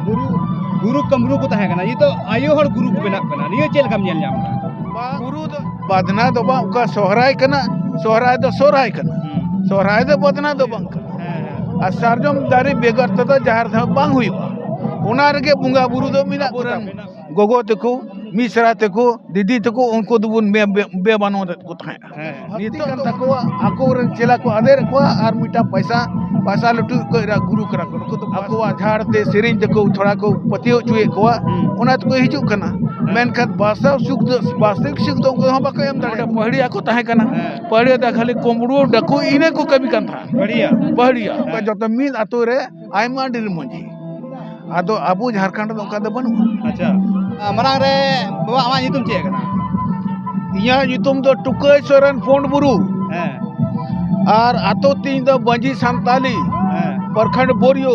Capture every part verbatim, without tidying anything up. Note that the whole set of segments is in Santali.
ᱜᱩᱨᱩ ᱜᱩᱨᱩ ᱠᱟᱹᱢᱨᱩ ᱠᱚ ᱛᱟᱦᱮᱸ ᱠᱟᱱᱟ, ᱱᱤᱛᱚᱜ ᱟᱭᱳ ᱦᱚᱲ ᱜᱩᱨᱩ ᱠᱚ ᱵᱮᱱᱟᱜ ᱠᱟᱱᱟ, ᱱᱤᱭᱟᱹ ᱪᱮᱫ ᱞᱮᱠᱟᱢ ᱧᱮᱞ ᱧᱟᱢ ᱮᱫᱟ? ᱵᱟ-, ᱜᱩᱨᱩ ᱫᱚ ᱵᱟᱫᱽᱱᱟ ᱫᱚ ᱵᱟᱝ, ᱚᱠᱟ ᱥᱚᱦᱨᱟᱭ ᱠᱟᱱᱟ, ᱥᱚᱦᱨᱟᱭ ᱫᱚ ᱥᱚᱦᱨᱟᱭ ᱠᱟᱱᱟ, ᱦᱩᱸ᱾ ᱥᱚᱦᱨᱟᱭ ᱫᱚ ᱵᱟᱫᱽᱱᱟ ᱫᱚ ᱵᱟᱝ ᱠᱟᱱᱟ᱾ ᱦᱮᱸ, ᱦᱮᱸ᱾ ᱟᱨ ᱥᱟᱨᱡᱚᱢ ᱫᱟᱨᱮ ᱵᱮᱜᱚᱨ ᱛᱮᱫᱚ ᱡᱟᱦᱮᱨ ᱫᱚ ᱵᱟᱝ ᱦᱩᱭᱩᱜᱼᱟ᱾ ᱚᱱᱟ ᱨᱮᱜᱮ ᱵᱚᱸᱜᱟ ᱵᱩᱨᱩ ᱫᱚ ᱢᱮᱱᱟᱜ ᱟᱵᱚ ᱫᱚ ᱠᱚᱣᱟ᱾ ᱢᱮᱱᱟᱜ ᱜᱚᱜᱚ ᱛᱟᱠᱚ, ᱢᱤᱥᱨᱟ ᱛᱟᱠᱚ, ᱫᱤᱫᱤ ᱛᱟᱠᱚ, ᱩᱱᱠᱩ ᱫᱚᱵᱚᱱ ᱵᱮ-, ᱵᱮ-, ᱵᱮ-ᱢᱟᱱᱚᱛ ᱮᱫ ᱠᱚ ᱛᱟᱦᱮᱸᱫ᱾ ᱦᱮᱸ᱾ ᱱᱤᱛᱚᱜ ᱠᱟᱱ ᱛᱟᱠᱚᱣᱟ, ᱟᱠᱚ ᱨᱮᱱ ᱪᱮᱞᱟ ᱠᱚ ᱟᱫᱮᱨ ᱠᱚᱣᱟ ᱟᱨ ᱢᱤᱫᱴᱟᱝ ᱯᱚᱭᱥᱟ, ᱯᱚᱭᱥᱟ ᱞᱟᱹᱴᱩ ᱠᱚ ᱮᱨᱟ ᱜᱩᱨᱩ ᱠᱟᱱᱟ ᱠᱚ᱾ ᱱᱩᱠᱩ ᱫᱚ ᱟᱠᱚᱣᱟᱜ ᱡᱷᱟᱲ ᱛᱮ, ᱥᱮᱨᱮᱧ ᱛᱮᱠᱚ ᱛᱷᱚᱲᱟ ᱠᱚ ᱯᱟᱹᱛᱭᱟᱹᱣ ᱦᱚᱪᱚᱭᱮᱫ ᱠᱚᱣᱟ, ᱦᱩᱸ᱾ ᱚᱱᱟ ᱛᱮᱠᱚ ᱦᱤᱡᱩᱜ ᱠᱟᱱᱟ᱾ ᱦᱮᱸ᱾ ᱢᱮᱱᱠᱷᱟᱱ ᱵᱟᱥᱛᱚᱵ ᱥᱩᱠ ᱫᱚ, ᱵᱟᱥᱛᱚᱵᱤᱠ ᱥᱩᱠ ᱫᱚ ᱩᱱᱠᱩ ᱦᱚᱸ ᱵᱟᱠᱚ ᱮᱢ ᱱᱚᱰᱮ ᱫᱟᱲᱮᱭᱟᱜ ᱠᱟᱱᱟ᱾ ᱯᱟᱹᱦᱲᱤᱭᱟ ᱠᱚ ᱛᱟᱦᱮᱸ ᱠᱟᱱᱟ᱾ ᱦᱮᱸ᱾ ᱯᱟᱹᱦᱲᱤᱭᱟ ᱫᱚ ᱠᱷᱟᱹᱞᱤ ᱠᱩᱢᱵᱽᱲᱩ, ᱰᱟᱹᱠᱩ, ᱤᱱᱟᱹ ᱠᱚ ᱠᱟᱹᱢᱤ ᱠᱟᱱ ᱛᱟᱦᱮᱸᱫ᱾ ᱯᱟᱹᱦᱲᱤᱭᱟ? ᱯᱟᱹᱦᱲᱤᱭᱟ᱾ ᱦᱮᱸ᱾ ᱡᱚᱛᱚ ᱢᱤᱫ ᱟᱛᱳ ᱨᱮ ᱟᱭᱢᱟ ᱰᱷᱮᱨ ᱢᱟᱹᱡᱷᱤ᱾ ᱟᱫᱚ ᱟᱵᱚ ᱡᱷᱟᱲᱠᱷᱚᱸᱰ ᱨᱮᱫᱚ ᱚᱱᱠᱟ ᱫᱚ ᱵᱟᱹᱱᱩᱜᱼᱟ᱾ ᱟᱪᱪᱷᱟ᱾ ᱟ, ᱢᱟᱨᱟᱝ ᱨᱮ ᱵᱟᱵᱟ, ᱟᱢᱟᱜ ᱧᱩᱛᱩᱢ ᱪᱮᱫ ᱠᱟᱱᱟ? ᱤᱧᱟᱹᱜ ᱧᱩᱛᱩᱢ ᱫᱚ ᱴᱩᱠᱟᱹᱭ ᱥᱚᱨᱮᱱ ᱯᱩᱸᱰ ᱵᱩᱨᱩ᱾ ᱦᱮᱸ᱾ ᱟᱨ ᱟᱛᱳ ᱛᱤᱧ ᱫᱚ ᱵᱟᱹᱡᱤ ᱥᱟᱱᱛᱟᱞᱤ, ᱦᱮᱸ᱾ ᱯᱨᱚᱠᱷᱚᱸᱰ ᱵᱳᱨᱤᱭᱳ,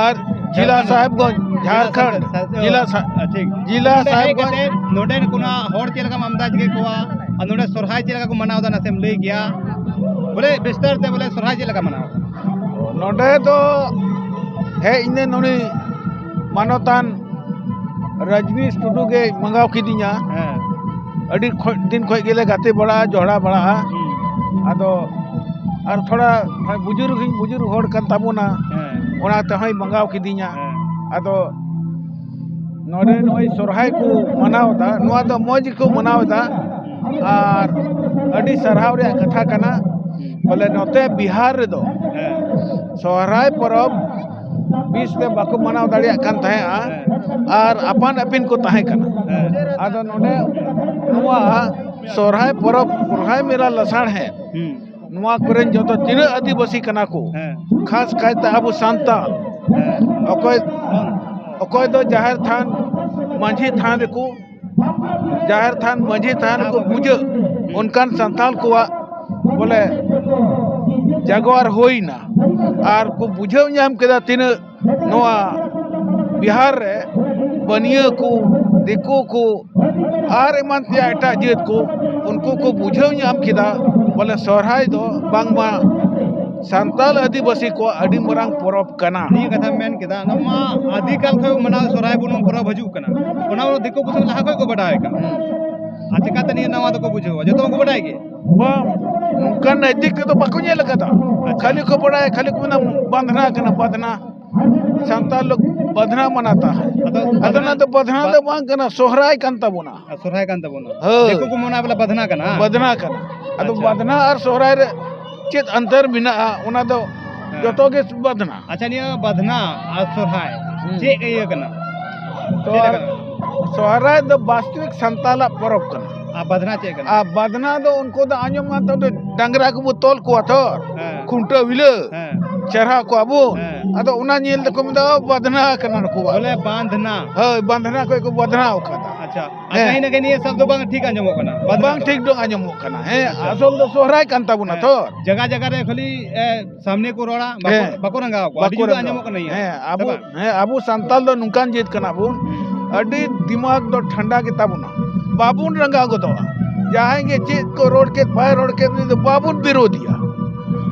ᱟᱨ ᱡᱤᱞᱟ ᱡᱷᱟᱲᱠᱷᱚᱸᱰ᱾ ᱥᱟᱦᱮᱵᱽᱜᱚᱸᱡᱽ, ᱡᱷᱟᱲᱠᱷᱚᱸᱰ, ᱥᱟᱦᱮᱵᱽᱜᱚᱸᱡᱽ᱾ ᱡᱤᱞᱟ ᱥᱟ-, ᱟ, ᱴᱷᱤᱠ᱾ ᱡᱤᱞᱟ ᱱᱚᱰᱮ ᱦᱮᱡ ᱥᱟᱦᱮᱵᱽᱜᱚᱸᱡᱽ᱾ ᱠᱟᱛᱮ ᱱᱚᱰᱮᱱ ᱠᱚ ᱦᱚᱲ ᱪᱮᱫ ᱞᱮᱠᱟᱢ ᱟᱢᱫᱟᱡᱽ ᱠᱮᱫ ᱠᱚᱣᱟ ᱟᱨ ᱱᱚᱰᱮ ᱥᱚᱨᱦᱟᱭ ᱪᱮᱫ ᱞᱮᱠᱟ ᱠᱚ ᱢᱟᱱᱟᱣ ᱮᱫᱟ, ᱱᱟᱥᱮᱢ ᱞᱟᱹᱭ ᱠᱮᱭᱟ? ᱵᱚᱞᱮ ᱵᱤᱥᱛᱟᱨ ᱛᱮ ᱵᱚᱞᱮ ᱥᱚᱨᱦᱟᱭ ᱪᱮᱫ ᱞᱮᱠᱟ ᱢᱟᱱᱟᱣ? ᱱᱚᱰᱮ ᱫᱚ ᱦᱮᱡ ᱤᱧ ᱱᱩᱱᱤ ᱢᱟᱱᱚᱛᱟᱱ ᱨᱟᱡᱽᱱᱤᱥ ᱴᱩᱰᱩ ᱜᱮ ᱢᱟᱸᱜᱟᱣ ᱠᱤᱫᱤᱧᱟ᱾ ᱦᱮᱸ᱾ ᱟᱹᱰᱤ ᱠᱷᱚᱡ, ᱫᱤᱱ ᱠᱷᱚᱡ ᱜᱮᱞᱮ ᱜᱟᱛᱮ ᱵᱟᱲᱟᱜᱼᱟ, ᱡᱚᱲᱟ ᱵᱟᱲᱟᱜᱼᱟ᱾ ᱦᱩᱸ᱾ ᱟᱫᱚ ᱟᱨ ᱛᱷᱚᱲᱟ ᱵᱩᱡᱩᱨᱜ ᱦᱚᱸᱧ ᱵᱩᱡᱩᱨᱜ ᱦᱚᱲ ᱠᱟᱱ ᱛᱟᱵᱚᱱᱟ᱾ ᱦᱮᱸ᱾ ᱚᱱᱟ ᱛᱮᱦᱚᱸᱭ ᱢᱟᱸᱜᱟᱣ ᱠᱤᱫᱤᱧᱟ᱾ ᱦᱮᱸ᱾ ᱟᱫᱚ ᱱᱚᱰᱮ ᱱᱚᱜᱼᱚᱭ ᱥᱚᱨᱦᱟᱭ ᱠᱚ ᱢᱟᱱᱟᱣ ᱮᱫᱟ, ᱱᱚᱣᱟ ᱫᱚ ᱢᱚᱡᱽ ᱜᱮᱠᱚ ᱢᱟᱱᱟᱣ ᱮᱫᱟ᱾ ᱟᱨ ᱟᱹᱰᱤ ᱥᱟᱨᱦᱟᱣ ᱨᱮᱭᱟᱜ ᱠᱟᱛᱷᱟ ᱠᱟᱱᱟ᱾ ᱵᱚᱞᱮ ᱱᱚᱛᱮ ᱵᱤᱦᱟᱨ ᱨᱮᱫᱚ ᱦᱮᱸ᱾ ᱥᱚᱦᱨᱟᱭ ᱯᱚᱨᱚᱵᱽ ᱵᱮᱥ ᱛᱮ ᱵᱟᱠᱚ ᱢᱟᱱᱟᱣ ᱫᱟᱲᱮᱭᱟᱜ ᱠᱟᱱ ᱛᱟᱦᱮᱸᱜᱼᱟ᱾ ᱦᱮᱸ᱾ ᱟᱨ ᱟᱯᱟᱱ ᱟᱹᱯᱤᱱ ᱠᱚ ᱛᱟᱦᱮᱸ ᱠᱟᱱᱟ᱾ ᱦᱮᱸ᱾ ᱟᱫᱚ ᱱᱚᱰᱮ ᱱᱚᱣᱟ ᱥᱚᱦᱨᱟᱭ ᱯᱚᱨᱚᱵᱽ, ᱥᱚᱦᱨᱟᱭ ᱢᱮᱞᱟ ᱞᱟᱥᱟᱲᱦᱮᱫ, ᱦᱩᱸ᱾ ᱱᱚᱣᱟ ᱠᱚᱨᱮᱱ ᱡᱚᱛᱚ ᱛᱤᱱᱟᱹᱜ ᱟᱹᱫᱤᱵᱟᱹᱥᱤ ᱠᱟᱱᱟ ᱠᱚ, ᱦᱮᱸ᱾ ᱠᱷᱟᱥ ᱠᱟᱭᱛᱮ ᱟᱵᱚ ᱥᱟᱱᱛᱟᱲ, ᱦᱮᱸ᱾ ᱚᱠᱚᱭ, ᱚᱠᱚᱭ ᱫᱚ ᱡᱟᱦᱮᱨ ᱛᱷᱟᱱ, ᱢᱟᱹᱡᱷᱤ ᱛᱷᱟᱱ ᱨᱮᱠᱚ, ᱡᱟᱦᱮᱨ ᱛᱷᱟᱱ, ᱢᱟᱹᱡᱷᱤ ᱛᱷᱟᱱ ᱨᱮᱠᱚ ᱯᱩᱡᱟᱹᱜ, ᱦᱩᱸ᱾ ᱚᱱᱠᱟᱱ ᱥᱟᱱᱛᱟᱲ ᱠᱚᱣᱟᱜ ᱵᱚᱞᱮ ᱡᱟᱜᱣᱟᱨ ᱦᱩᱭᱱᱟ᱾ ᱟᱨ ᱠᱚ ᱵᱩᱡᱷᱟᱹᱣ ᱧᱟᱢ ᱠᱮᱫᱟ ᱛᱤᱱᱟᱹᱜ ᱱᱚᱣᱟ ᱵᱤᱦᱟᱨ ᱨᱮ ᱵᱟᱹᱱᱤᱭᱟᱹ ᱠᱚ, ᱫᱤᱠᱩ ᱠᱚ, ᱟᱨ ᱮᱢᱟᱱ ᱛᱮᱭᱟᱜ ᱮᱴᱟᱜ ᱡᱟᱹᱛ ᱠᱚ, ᱩᱱᱠᱩ ᱠᱚ ᱵᱩᱡᱷᱟᱹᱣ ᱧᱟᱢ ᱠᱮᱫᱟ, ᱵᱚᱞᱮ ᱥᱚᱦᱨᱟᱭ ᱫᱚ ᱵᱟᱝᱢᱟ ᱥᱟᱱᱛᱟᱞ ᱟᱹᱫᱤᱵᱟᱹᱥᱤ ᱠᱚᱣᱟᱜ ᱟᱹᱰᱤ ᱢᱟᱨᱟᱝ ᱯᱚᱨᱚᱵᱽ ᱠᱟᱱᱟ᱾ ᱱᱤᱭᱟᱹ ᱠᱟᱛᱷᱟᱢ ᱢᱮᱱ ᱠᱮᱫᱟ, ᱱᱚᱣᱟ ᱢᱟ ᱟᱹᱫᱤ ᱠᱟᱞ ᱠᱷᱚᱱ ᱢᱟᱱᱟᱣ ᱥᱚᱨᱦᱟᱭ ᱵᱚᱱ ᱯᱚᱨᱚᱵᱽ ᱦᱤᱡᱩᱜ ᱠᱟᱱᱟ, ᱚᱱᱟ ᱫᱚ ᱫᱤᱠᱩ ᱯᱩᱥᱤ ᱞᱟᱦᱟ ᱠᱷᱚᱱ ᱠᱚ ᱵᱟᱰᱟᱭ ᱠᱟᱜᱼᱟ᱾ ᱟᱨ ᱪᱤᱠᱟᱛᱮ ᱱᱤᱭᱟᱹ ᱱᱟᱣᱟ ᱫᱚᱠᱚ ᱵᱩᱡᱷᱟᱹᱣᱟ? ᱡᱚᱛᱚ ᱦᱚᱲ ᱠᱚ ᱵᱟᱰᱟᱭ ᱜᱮ᱾ ᱵᱟᱝ, ᱱᱚᱝᱠᱟᱱ ᱱᱟᱭᱛᱤᱠ ᱛᱮᱫᱚ ᱵᱟᱠᱚ ᱧᱮᱞ ᱟᱠᱟᱫᱟ᱾ ᱟᱪᱪᱷᱟ᱾ ᱠᱷᱟᱹᱞᱤ ᱠᱚ ᱵᱟᱰᱟᱭᱟ, ᱠᱷᱟᱹᱞᱤ ᱠᱚ ᱢᱮᱱᱟ ᱵᱟᱸᱫᱷᱱᱟ ᱠᱟᱱᱟ, ᱵᱟᱸᱫᱷᱱᱟ᱾ ᱥᱟᱱᱛᱟᱲ ᱞᱳᱠ ᱵᱟᱸᱫᱷᱱᱟ ᱢᱟᱱᱟᱛᱟ ᱦᱟᱭ᱾ ᱟᱫᱚ ᱟᱫᱚ ᱚᱱᱟ ᱫᱚ ᱵᱟᱸᱫᱷᱱᱟ ᱫᱚ ᱵᱟᱝ ᱠᱟᱱᱟ, ᱥᱚᱦᱨᱟᱭ ᱠᱟᱱ ᱛᱟᱵᱚᱱᱟ᱾ ᱟᱨ ᱥᱚᱨᱦᱟᱭ ᱠᱟᱱ ᱛᱟᱵᱚᱱᱟ᱾ ᱦᱳᱭ᱾ ᱫᱤᱠᱩ ᱠᱚ ᱢᱮᱱᱟ ᱵᱚᱞᱮ ᱵᱟᱫᱷᱱᱟ ᱠᱟᱱᱟ᱾ ᱵᱟᱫᱷᱱᱟ ᱠᱟᱱᱟ᱾ ᱟᱫᱚ ᱟᱪᱪᱷᱟ᱾ ᱵᱟᱫᱷᱱᱟ ᱟᱨ ᱥᱚᱦᱨᱟᱭ ᱨᱮ ᱪᱮᱫ ᱚᱱᱛᱚᱨ ᱢᱮᱱᱟᱜᱼᱟ, ᱚᱱᱟ ᱫᱚ ᱦᱮᱸ᱾ ᱡᱚᱛᱚ ᱜᱮ ᱵᱟᱫᱷᱱᱟ᱾ ᱟᱪᱪᱷᱟ, ᱱᱤᱭᱟᱹ ᱵᱟᱫᱷᱱᱟ ᱟᱨ ᱥᱚᱨᱦᱟᱭ ᱦᱩᱸ᱾ ᱪᱮᱫ ᱤᱭᱟᱹ ᱠᱟᱱᱟ? ᱛᱚ ᱪᱮᱫ ᱟᱨ ᱞᱮᱠᱟ ᱠᱟᱱᱟ? ᱥᱚᱦᱨᱟᱭ ᱫᱚ ᱵᱟᱥᱛᱚᱵᱤᱠ ᱥᱟᱱᱛᱟᱞᱟᱜ ᱯᱚᱨᱚᱵᱽ ᱠᱟᱱᱟ᱾ ᱟᱨ ᱵᱟᱫᱷᱱᱟ ᱪᱮᱫ ᱠᱟᱱᱟ? ᱟᱨ ᱵᱟᱫᱷᱱᱟ ᱫᱚ ᱩᱱᱠᱩ ᱫᱚ ᱟᱸᱡᱚᱢ ᱢᱟ ᱛᱚ, ᱰᱟᱝᱨᱟ ᱠᱚᱵᱚ ᱛᱚᱞ ᱠᱚᱣᱟ ᱛᱚ, ᱦᱮᱸ᱾ ᱠᱷᱩᱱᱴᱟᱹᱣ ᱦᱤᱞᱳᱜ ᱦᱮᱸ᱾ ᱪᱮᱨᱦᱟ ᱠᱚᱣᱟ ᱵᱚᱱ᱾ ᱦᱮᱸ᱾ ᱟᱫᱚ ᱚᱱᱟ ᱧᱮᱞ ᱛᱮᱠᱚ ᱢᱮᱱᱫᱟ, "ᱚ, ᱵᱟᱫᱷᱱᱟ ᱠᱟᱱᱟ ᱱᱩᱠᱩ ᱵᱟᱫᱷᱱᱟ᱾" ᱵᱚᱞᱮ ᱵᱟᱸᱫᱷᱱᱟ᱾ ᱦᱳᱭ, ᱵᱟᱫᱷᱱᱟ ᱠᱷᱚᱡ ᱠᱚ ᱵᱟᱫᱷᱱᱟ ᱟᱠᱟᱫᱟ᱾ ᱟᱪᱪᱷᱟ, ᱟᱨ ᱦᱮᱸ᱾ ᱠᱟᱹᱦᱤ ᱱᱟ ᱠᱟᱹᱦᱤ ᱱᱤᱭᱟᱹ ᱥᱟᱵᱫ ᱵᱟᱝ ᱴᱷᱤᱠ ᱟᱸᱡᱚᱢᱚᱜ ᱠᱟᱱᱟ, ᱵᱟᱫᱷᱱᱟ ᱵᱟᱝ ᱫᱚ᱾ ᱴᱷᱤᱠ ᱫᱚ ᱟᱸᱡᱚᱢᱚᱜ ᱠᱟᱱᱟ᱾ ᱦᱮᱸ, ᱟᱪᱪᱷᱟ᱾ ᱟᱥᱚᱞ ᱫᱚ ᱥᱚᱦᱨᱟᱭ ᱠᱟᱱ ᱛᱟᱵᱚᱱᱟ ᱦᱮᱸ᱾ ᱛᱚ᱾ ᱡᱟᱭᱜᱟ ᱡᱟᱭᱜᱟ ᱨᱮ ᱠᱷᱟᱹᱞᱤ, ᱮ, ᱥᱟᱢᱱᱮ ᱠᱚ ᱨᱚᱲᱟ, ᱵᱟᱠᱚ, ᱦᱮᱸ᱾ ᱵᱟᱠᱚ ᱨᱟᱸᱜᱟᱣ ᱠᱚᱣᱟ᱾ ᱟᱹᱰᱤ ᱵᱟᱠᱚ ᱡᱩᱫᱟᱹ ᱨᱟᱸᱜᱟᱣ᱾ ᱟᱸᱡᱚᱢᱚᱜ ᱠᱟᱱᱟ ᱤᱧᱟᱹᱜ᱾ ᱦᱮᱸ, ᱥᱮ ᱟᱵᱚ, ᱵᱟᱝ? ᱦᱮᱸ, ᱟᱵᱚ ᱥᱟᱱᱛᱟᱞ ᱫᱚ ᱱᱚᱝᱠᱟᱱ ᱡᱟᱹᱛ ᱠᱟᱱᱟ ᱵᱚᱱ, ᱟᱹᱰᱤ ᱫᱤᱢᱟᱜᱽ ᱫᱚ ᱴᱷᱟᱱᱰᱟ ᱜᱮᱛᱟ ᱵᱚᱱᱟ, ᱵᱟᱵᱚᱱ ᱨᱟᱸᱜᱟᱣ ᱜᱚᱫᱚᱜᱼᱟ᱾ ᱡᱟᱦᱟᱸᱭ ᱜᱮ ᱪᱮᱫ ᱠᱚ ᱨᱚᱲ ᱠᱮᱫ, ᱵᱟᱭ ᱨᱚᱲ ᱠᱮᱫ, ᱩᱱᱤ ᱫᱚ ᱵᱟᱵᱚᱱ ᱵᱤᱨᱳᱫᱷᱤᱭᱟ᱾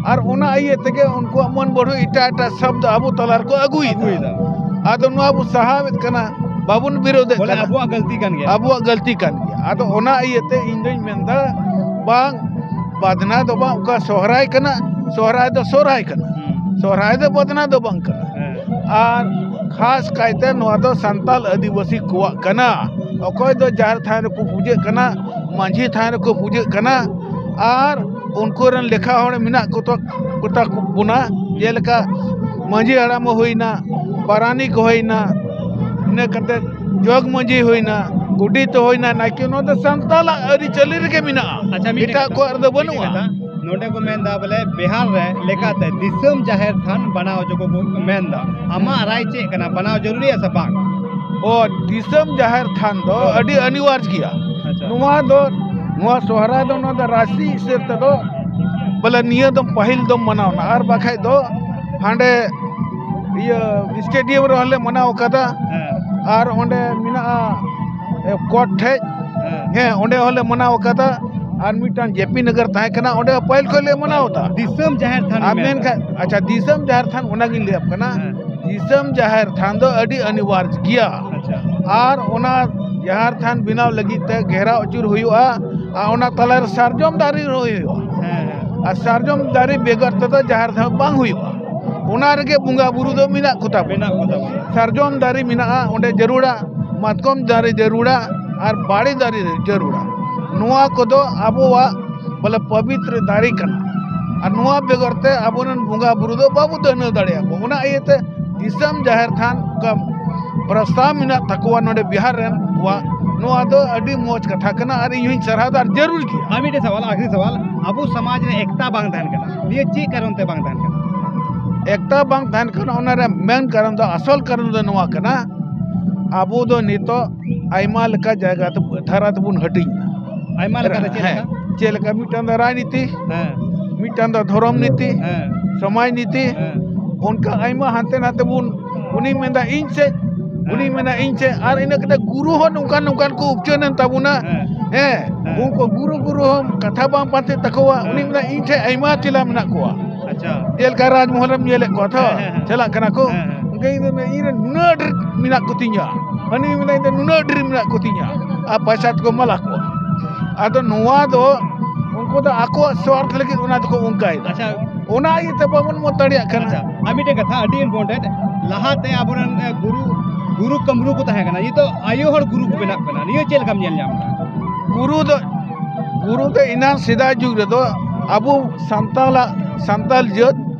ᱟᱨ ᱚᱱᱟ ᱤᱭᱟᱹ ᱛᱮᱜᱮ ᱩᱱᱠᱩᱣᱟᱜ ᱢᱟᱹᱱ ᱵᱟᱹᱲᱦᱩ ᱮᱴᱟᱜ ᱮᱴᱟᱜ ᱥᱚᱵᱫ ᱟᱵᱚ ᱛᱟᱞᱟ ᱨᱮᱠᱚ ᱟᱹᱜᱩᱭᱮᱫᱟ᱾ ᱟᱹᱜᱩᱭᱮᱫᱟ᱾ ᱟᱫᱚ ᱱᱚᱣᱟ ᱵᱚ ᱥᱟᱦᱟᱣᱮᱫ ᱠᱟᱱᱟ, ᱵᱟᱵᱚᱱ ᱵᱤᱨᱳᱫᱷᱮᱫ ᱵᱚᱞᱮ ᱠᱟᱱᱟ᱾ ᱟᱵᱚᱣᱟᱜ ᱜᱟᱹᱞᱛᱤ ᱠᱟᱱ ᱜᱮᱭᱟ᱾ ᱟᱵᱚᱣᱟᱜ ᱜᱟᱹᱞᱛᱤ ᱠᱟᱱ ᱜᱮᱭᱟ᱾ ᱟᱫᱚ ᱚᱱᱟ ᱤᱭᱟᱹᱛᱮ ᱤᱧ ᱫᱚᱧ ᱢᱮᱱᱫᱟ, ᱵᱟᱝ, ᱵᱟᱫᱷᱱᱟ ᱫᱚ ᱵᱟᱝ, ᱚᱠᱟ ᱥᱚᱦᱨᱟᱭ ᱠᱟᱱᱟ, ᱥᱚᱦᱨᱟᱭ ᱫᱚ ᱥᱚᱦᱨᱟᱭ ᱠᱟᱱᱟ᱾ ᱦᱩᱸ᱾ ᱥᱚᱦᱨᱟᱭ ᱫᱚ ᱵᱟᱫᱷᱱᱟ ᱫᱚ ᱵᱟᱝ ᱠᱟᱱᱟ᱾ ᱦᱮᱸ᱾ ᱟᱨ ᱠᱷᱟᱥ ᱠᱟᱭᱛᱮ ᱱᱚᱣᱟ ᱫᱚ ᱥᱟᱱᱛᱟᱞ ᱟᱹᱫᱤᱵᱟᱹᱥᱤ ᱠᱚᱣᱟᱜ ᱠᱟᱱᱟ᱾ ᱚᱠᱚᱭ ᱫᱚ ᱡᱟᱦᱮᱨ ᱛᱷᱟᱱ ᱨᱮᱠᱚ ᱯᱩᱡᱟᱹᱜ ᱠᱟᱱᱟ, ᱢᱟᱹᱡᱷᱤ ᱛᱷᱟᱱ ᱨᱮᱠᱚ ᱯᱩᱡᱟᱹᱜ ᱠᱟᱱᱟ, ᱟᱨ ᱩᱱᱠᱩ ᱨᱮᱱ ᱞᱮᱠᱷᱟ ᱦᱚᱲ ᱢᱮᱱᱟᱜ ᱠᱚᱛᱟ-, ᱠᱚᱛᱟ ᱵᱚᱱᱟ, ᱡᱮᱞᱮᱠᱟ ᱢᱟᱹᱡᱷᱤ ᱦᱟᱲᱟᱢ ᱦᱩᱭᱱᱟ, ᱯᱟᱨᱟᱱᱤᱠ ᱦᱩᱭᱱᱟ, ᱤᱱᱟᱹ ᱠᱟᱛᱮ ᱡᱚᱜᱽ ᱢᱟᱹᱡᱷᱤ ᱦᱩᱭᱱᱟ, ᱜᱚᱰᱮᱛ ᱦᱩᱭᱱᱟ, ᱱᱟᱭᱠᱮ, ᱱᱚᱣᱟ ᱫᱚ ᱥᱟᱱᱛᱟᱞᱟᱜ ᱟᱹᱨᱤᱪᱟᱹᱞᱤ ᱨᱮᱜᱮ ᱢᱮᱱᱟᱜᱼᱟ, ᱟᱪᱪᱷᱟ, ᱢᱤᱫᱴᱮᱡ ᱮᱴᱟᱜ ᱠᱟᱛᱷᱟ, ᱠᱚᱣᱟᱜ ᱨᱮᱫᱚ ᱢᱤᱫᱴᱮᱡ ᱵᱟᱹᱱᱩᱜᱼᱟ᱾ ᱠᱟᱛᱷᱟ, ᱱᱚᱰᱮ ᱠᱚ ᱢᱮᱱᱫᱟ ᱵᱚᱞᱮ ᱵᱤᱦᱟᱨ ᱨᱮ ᱞᱮᱠᱟᱛᱮ ᱫᱤᱥᱚᱢ ᱡᱟᱦᱮᱨ ᱛᱷᱟᱱ ᱵᱟᱱᱟᱣ ᱦᱚᱪᱚ ᱠᱚ ᱢᱮᱱᱫᱟ, ᱟᱢᱟᱜ ᱨᱟᱭ ᱪᱮᱫ ᱠᱟᱱᱟ, ᱵᱟᱱᱟᱣ ᱡᱟᱹᱨᱩᱲᱤᱭᱟ ᱥᱮ ᱵᱟᱝ? ᱚ, ᱫᱤᱥᱚᱢ ᱡᱟᱦᱮᱨ ᱛᱷᱟᱱ ᱫᱚ ᱟᱹᱰᱤ ᱚᱱᱤᱵᱟᱨᱡ ᱜᱮᱭᱟ᱾ ᱟᱪᱪᱷᱟ᱾ ᱱᱚᱣᱟ ᱫᱚ, ᱱᱚᱣᱟ ᱥᱚᱦᱨᱟᱭ ᱫᱚ, ᱱᱚᱣᱟ ᱫᱚ ᱨᱟᱥᱤ ᱦᱤᱥᱟᱹᱵ ᱛᱮᱫᱚ ᱵᱚᱞᱮ ᱱᱤᱭᱟᱹ ᱫᱚ ᱯᱟᱹᱦᱤᱞ ᱫᱚᱢ ᱢᱟᱱᱟᱣᱱᱟ, ᱟᱨ ᱵᱟᱠᱷᱟᱡ ᱫᱚ ᱦᱟᱸᱰᱮ ᱤᱭᱟᱹ ᱥᱴᱮᱰᱤᱭᱟᱢ ᱨᱮᱦᱚᱸ ᱞᱮ ᱢᱟᱱᱟᱣ ᱠᱟᱫᱟ᱾ ᱦᱮᱸ᱾ ᱟᱨ ᱚᱸᱰᱮ ᱢᱮᱱᱟᱜᱼᱟ, ᱮ, ᱠᱳᱨᱴ ᱴᱷᱮᱡ᱾ ᱦᱮᱸ᱾ ᱦᱮᱸ, ᱚᱸᱰᱮ ᱦᱚᱸᱞᱮ ᱢᱟᱱᱟᱣ ᱠᱟᱫᱟ᱾ ᱟᱨ ᱢᱤᱫᱴᱟᱝ ᱡᱮ ᱯᱤ ᱱᱚᱜᱚᱨ ᱛᱟᱦᱮᱸ ᱠᱟᱱᱟ, ᱚᱸᱰᱮ ᱯᱟᱹᱦᱤᱞ ᱠᱷᱚᱱ ᱞᱮ ᱢᱟᱱᱟᱣ ᱮᱫᱟ᱾ ᱫᱤᱥᱚᱢ ᱡᱟᱦᱮᱨ ᱛᱷᱟᱱ ᱟᱨ ᱢᱮᱱ ᱢᱮᱱᱠᱷᱟᱱ, ᱟᱪᱪᱷᱟ, ᱫᱤᱥᱚᱢ ᱡᱟᱦᱮᱨ ᱛᱷᱟᱱ ᱚᱱᱟᱜᱤᱧ ᱞᱟᱹᱭᱟᱢ ᱠᱟᱱᱟ᱾ ᱦᱮᱸ᱾ ᱫᱤᱥᱚᱢ ᱡᱟᱦᱮᱨ ᱛᱷᱟᱱ ᱫᱚ ᱟᱹᱰᱤ ᱚᱱᱤᱵᱟᱨᱡ ᱜᱮᱭᱟ᱾ ᱟᱪᱪᱷᱟ᱾ ᱟᱨ ᱚᱱᱟ ᱡᱟᱦᱮᱨ ᱛᱷᱟᱱ ᱵᱮᱱᱟᱣ ᱞᱟᱹᱜᱤᱫ ᱛᱮ ᱜᱷᱮᱨᱟᱣ ᱟᱹᱪᱩᱨ ᱦᱩᱭᱩᱜᱼᱟ, ᱟᱨ ᱚᱱᱟ ᱛᱟᱞᱟᱨᱮ ᱥᱟᱨᱡᱚᱢ ᱫᱟᱨᱮ ᱨᱚᱦᱚᱭ ᱦᱩᱭᱩᱜᱼᱟ᱾ ᱦᱮᱸ, ᱦᱮᱸ᱾ ᱟᱨ ᱥᱟᱨᱡᱚᱢ ᱫᱟᱨᱮ ᱵᱮᱜᱚᱨ ᱛᱮᱫᱚ ᱡᱟᱦᱮᱨ ᱛᱷᱟᱱ ᱵᱟᱝ ᱦᱩᱭᱩᱜᱼᱟ᱾ ᱚᱱᱟ ᱨᱮᱜᱮ ᱵᱚᱸᱜᱟ ᱵᱩᱨᱩ ᱫᱚ ᱢᱮᱱᱟᱜ ᱠᱚᱛᱟ ᱵᱚᱱᱟ᱾ ᱢᱮᱱᱟᱜ ᱠᱚᱛᱟ ᱵᱚᱱᱟ᱾ ᱥᱟᱨᱡᱚᱢ ᱫᱟᱨᱮ ᱢᱮᱱᱟᱜᱼᱟ, ᱚᱸᱰᱮ ᱡᱟᱹᱨᱩᱲᱟ, ᱢᱟᱛᱠᱚᱢ ᱫᱟᱨᱮ ᱡᱟᱹᱨᱩᱲᱟ, ᱟᱨ ᱵᱟᱲᱮ ᱫᱟᱨᱮ ᱡᱟᱹᱨᱩᱲᱟ᱾ ᱱᱚᱣᱟ ᱠᱚᱫᱚ ᱟᱵᱚᱣᱟᱜ ᱵᱚᱞᱮ ᱯᱚᱵᱤᱛᱨᱚ ᱫᱟᱨᱮ ᱠᱟᱱᱟ᱾ ᱟᱨ ᱱᱚᱣᱟ ᱵᱮᱜᱚᱨ ᱛᱮ ᱟᱵᱚᱨᱮᱱ ᱵᱚᱸᱜᱟ ᱵᱩᱨᱩ ᱫᱚ ᱵᱟᱵᱚ ᱫᱟᱹᱱᱟᱹ ᱫᱟᱲᱮᱭᱟᱠᱚ᱾ ᱚᱱᱟ ᱤᱭᱟᱹᱛᱮ ᱫᱤᱥᱚᱢ ᱡᱟᱦᱮᱨ ᱛᱷᱟᱱ ᱚᱱᱠᱟ ᱯᱨᱚᱥᱛᱟᱵ ᱢᱮᱱᱟᱜ ᱛᱟᱠᱚᱣᱟ ᱱᱚᱰᱮ ᱵᱤᱦᱟᱨ ᱨᱮᱱ ᱠᱚᱣᱟᱜ, ᱱᱚᱣᱟ ᱫᱚ ᱟᱹᱰᱤ ᱢᱚᱡᱽ ᱠᱟᱛᱷᱟ ᱠᱟᱱᱟ ᱟᱨ ᱤᱧ ᱦᱚᱸᱧ ᱥᱟᱨᱦᱟᱣ ᱫᱟ ᱟᱨ ᱡᱟᱹᱨᱩᱲ ᱜᱮᱭᱟ᱾ ᱟᱨ ᱢᱤᱫᱴᱮᱱ ᱥᱟᱣᱟᱞ, ᱟᱠᱷᱨᱤ ᱥᱟᱣᱟᱞ, ᱟᱵᱚ ᱥᱚᱢᱟᱡᱽ ᱨᱮ ᱮᱠᱛᱟ ᱵᱟᱝ ᱛᱟᱦᱮᱱ ᱠᱟᱱᱟ, ᱱᱤᱭᱟᱹ ᱪᱮᱫ ᱠᱟᱨᱚᱱ ᱛᱮ ᱵᱟᱝ ᱛᱟᱦᱮᱱ ᱠᱟᱱᱟ? ᱮᱠᱛᱟ ᱵᱟᱝ ᱛᱟᱦᱮᱱ ᱠᱟᱱᱟ, ᱚᱱᱟ ᱨᱮᱭᱟᱜ ᱢᱮᱱ ᱠᱟᱨᱚᱱ ᱫᱚ, ᱟᱥᱚᱞ ᱠᱟᱨᱚᱱ ᱫᱚ ᱱᱚᱣᱟ ᱠᱟᱱᱟ, ᱟᱵᱚ ᱫᱚ ᱱᱤᱛᱚᱜ ᱟᱭᱢᱟ ᱞᱮᱠᱟ ᱡᱟᱭᱜᱟ ᱛᱮ, ᱫᱷᱟᱨᱟ ᱛᱮᱵᱚᱱ ᱦᱟᱹᱴᱤᱧ ᱮᱱᱟ᱾ ᱟᱭᱢᱟ ᱞᱮᱠᱟ ᱫᱚ ᱪᱮᱫ ᱦᱮᱸ, ᱞᱮᱠᱟ? ᱪᱮᱫ ᱞᱮᱠᱟ? ᱢᱤᱫᱴᱟᱝ ᱫᱚ ᱨᱟᱡᱽᱱᱤᱛᱤ, ᱦᱮᱸ᱾ ᱢᱤᱫᱴᱟᱝ ᱫᱚ ᱫᱷᱚᱨᱚᱢ ᱱᱤᱛᱤ, ᱦᱮᱸ᱾ ᱥᱚᱢᱟᱡᱽ ᱱᱤᱛᱤ, ᱦᱮᱸ᱾ ᱚᱱᱠᱟ ᱟᱭᱢᱟ ᱦᱟᱱᱛᱮ ᱱᱟᱛᱮ ᱵᱚᱱ, ᱩᱱᱤ ᱢᱮᱱᱫᱟ ᱤᱧ ᱥᱮᱫ, ᱩᱱᱤ ᱦᱮᱸ᱾ ᱢᱮᱱᱟ ᱤᱧ ᱥᱮᱫ, ᱟᱨ ᱤᱱᱟᱹ ᱠᱟᱛᱮ ᱜᱩᱨᱩ ᱦᱚᱸ ᱱᱚᱝᱠᱟᱱ ᱱᱚᱝᱠᱟᱱ ᱠᱚ ᱩᱯᱪᱟᱹᱱ ᱮᱱ ᱛᱟᱵᱚᱱᱟ᱾ ᱦᱮᱸ᱾ ᱦᱮᱸ, ᱦᱮᱸ᱾ ᱩᱱᱠᱩ ᱜᱩᱨᱩ ᱜᱩᱨᱩ ᱦᱚᱸ ᱠᱟᱛᱷᱟ ᱵᱟᱝ ᱯᱟᱱᱛᱮᱜ ᱛᱟᱠᱚᱣᱟ, ᱩᱱᱤ ᱦᱮᱸ᱾ ᱢᱮᱱᱟ ᱤᱧ ᱴᱷᱮᱱ ᱟᱭᱢᱟ ᱪᱮᱞᱟ ᱢᱮᱱᱟᱜ ᱠᱚᱣᱟ᱾ ᱟᱪᱪᱷᱟ᱾ ᱡᱮᱞᱮᱠᱟ ᱨᱟᱡᱽᱢᱚᱦᱚᱞ ᱨᱮᱢ ᱧᱮᱞᱮᱫ ᱠᱚᱣᱟ ᱛᱚ, ᱦᱮᱸ, ᱦᱮᱸ, ᱦᱮᱸ᱾ ᱪᱟᱞᱟᱜ ᱠᱟᱱᱟ ᱠᱚ᱾ ᱦᱮᱸ, ᱦᱮᱸ᱾ ᱚᱱᱠᱟ ᱤᱧ ᱫᱚ ᱢᱮᱱᱟ, ᱤᱧ ᱨᱮᱱ ᱱᱩᱱᱟᱹᱜ ᱰᱷᱮᱨ ᱢᱮᱱᱟᱜ ᱠᱚᱛᱤᱧᱟ, ᱦᱟᱹᱱᱤ ᱢᱮᱱᱟ ᱤᱧ ᱫᱚ ᱱᱩᱱᱟᱹᱜ ᱰᱷᱮᱨ ᱢᱮᱱᱟᱜ ᱠᱚᱛᱤᱧᱟ, ᱟᱨ ᱯᱚᱭᱥᱟ ᱛᱮᱠᱚ ᱮᱢᱟ ᱠᱚᱣᱟ᱾ ᱟᱫᱚ ᱱᱚᱣᱟ ᱫᱚ ᱩᱱᱠᱩ ᱫᱚ ᱟᱠᱚᱣᱟᱜ ᱥᱣᱟᱨᱛᱷ ᱞᱟᱹᱜᱤᱫ ᱚᱱᱟ ᱫᱚᱠᱚ ᱚᱱᱠᱟᱭᱮᱫᱟ᱾ ᱟᱪᱪᱷᱟ᱾ ᱚᱱᱟ ᱤᱭᱟᱹᱛᱮ ᱵᱟᱵᱚᱱ ᱢᱚᱛ ᱫᱟᱲᱮᱭᱟᱜ ᱠᱟᱱᱟ᱾ ᱟᱪᱪᱷᱟ, ᱟᱨ ᱢᱤᱫᱴᱮᱱ ᱠᱟᱛᱷᱟ, ᱟᱹᱰᱤ important, ᱞᱟᱦᱟᱛᱮ ᱟᱵᱚᱨᱮᱱ, ᱮ, ᱜᱩᱨᱩ, ᱜᱩᱨᱩ ᱠᱟᱹᱢᱨᱩ ᱠᱚ ᱛᱟᱦᱮᱸ ᱠᱟᱱᱟ, ᱱᱤᱛᱚᱜ ᱟᱭᱳ ᱦᱚᱲ ᱜᱩᱨᱩ ᱠᱚ ᱵᱮᱱᱟᱜ ᱠᱟᱱᱟ, ᱱᱤᱭᱟᱹ ᱪᱮᱫ ᱞᱮᱠᱟᱢ ᱧᱮᱞ ᱧᱟᱢ ᱮᱫᱟ? ᱜᱩᱨᱩ ᱫᱚ, ᱜᱩᱨᱩ ᱫᱚ ᱮᱱᱟᱝ ᱥᱮᱫᱟᱭ ᱡᱩᱜᱽ ᱨᱮᱫᱚ ᱟᱵᱚ ᱥᱟᱱᱛᱟᱲᱟᱜ, ᱥᱟᱱᱛᱟᱲ ᱡᱟᱹᱛ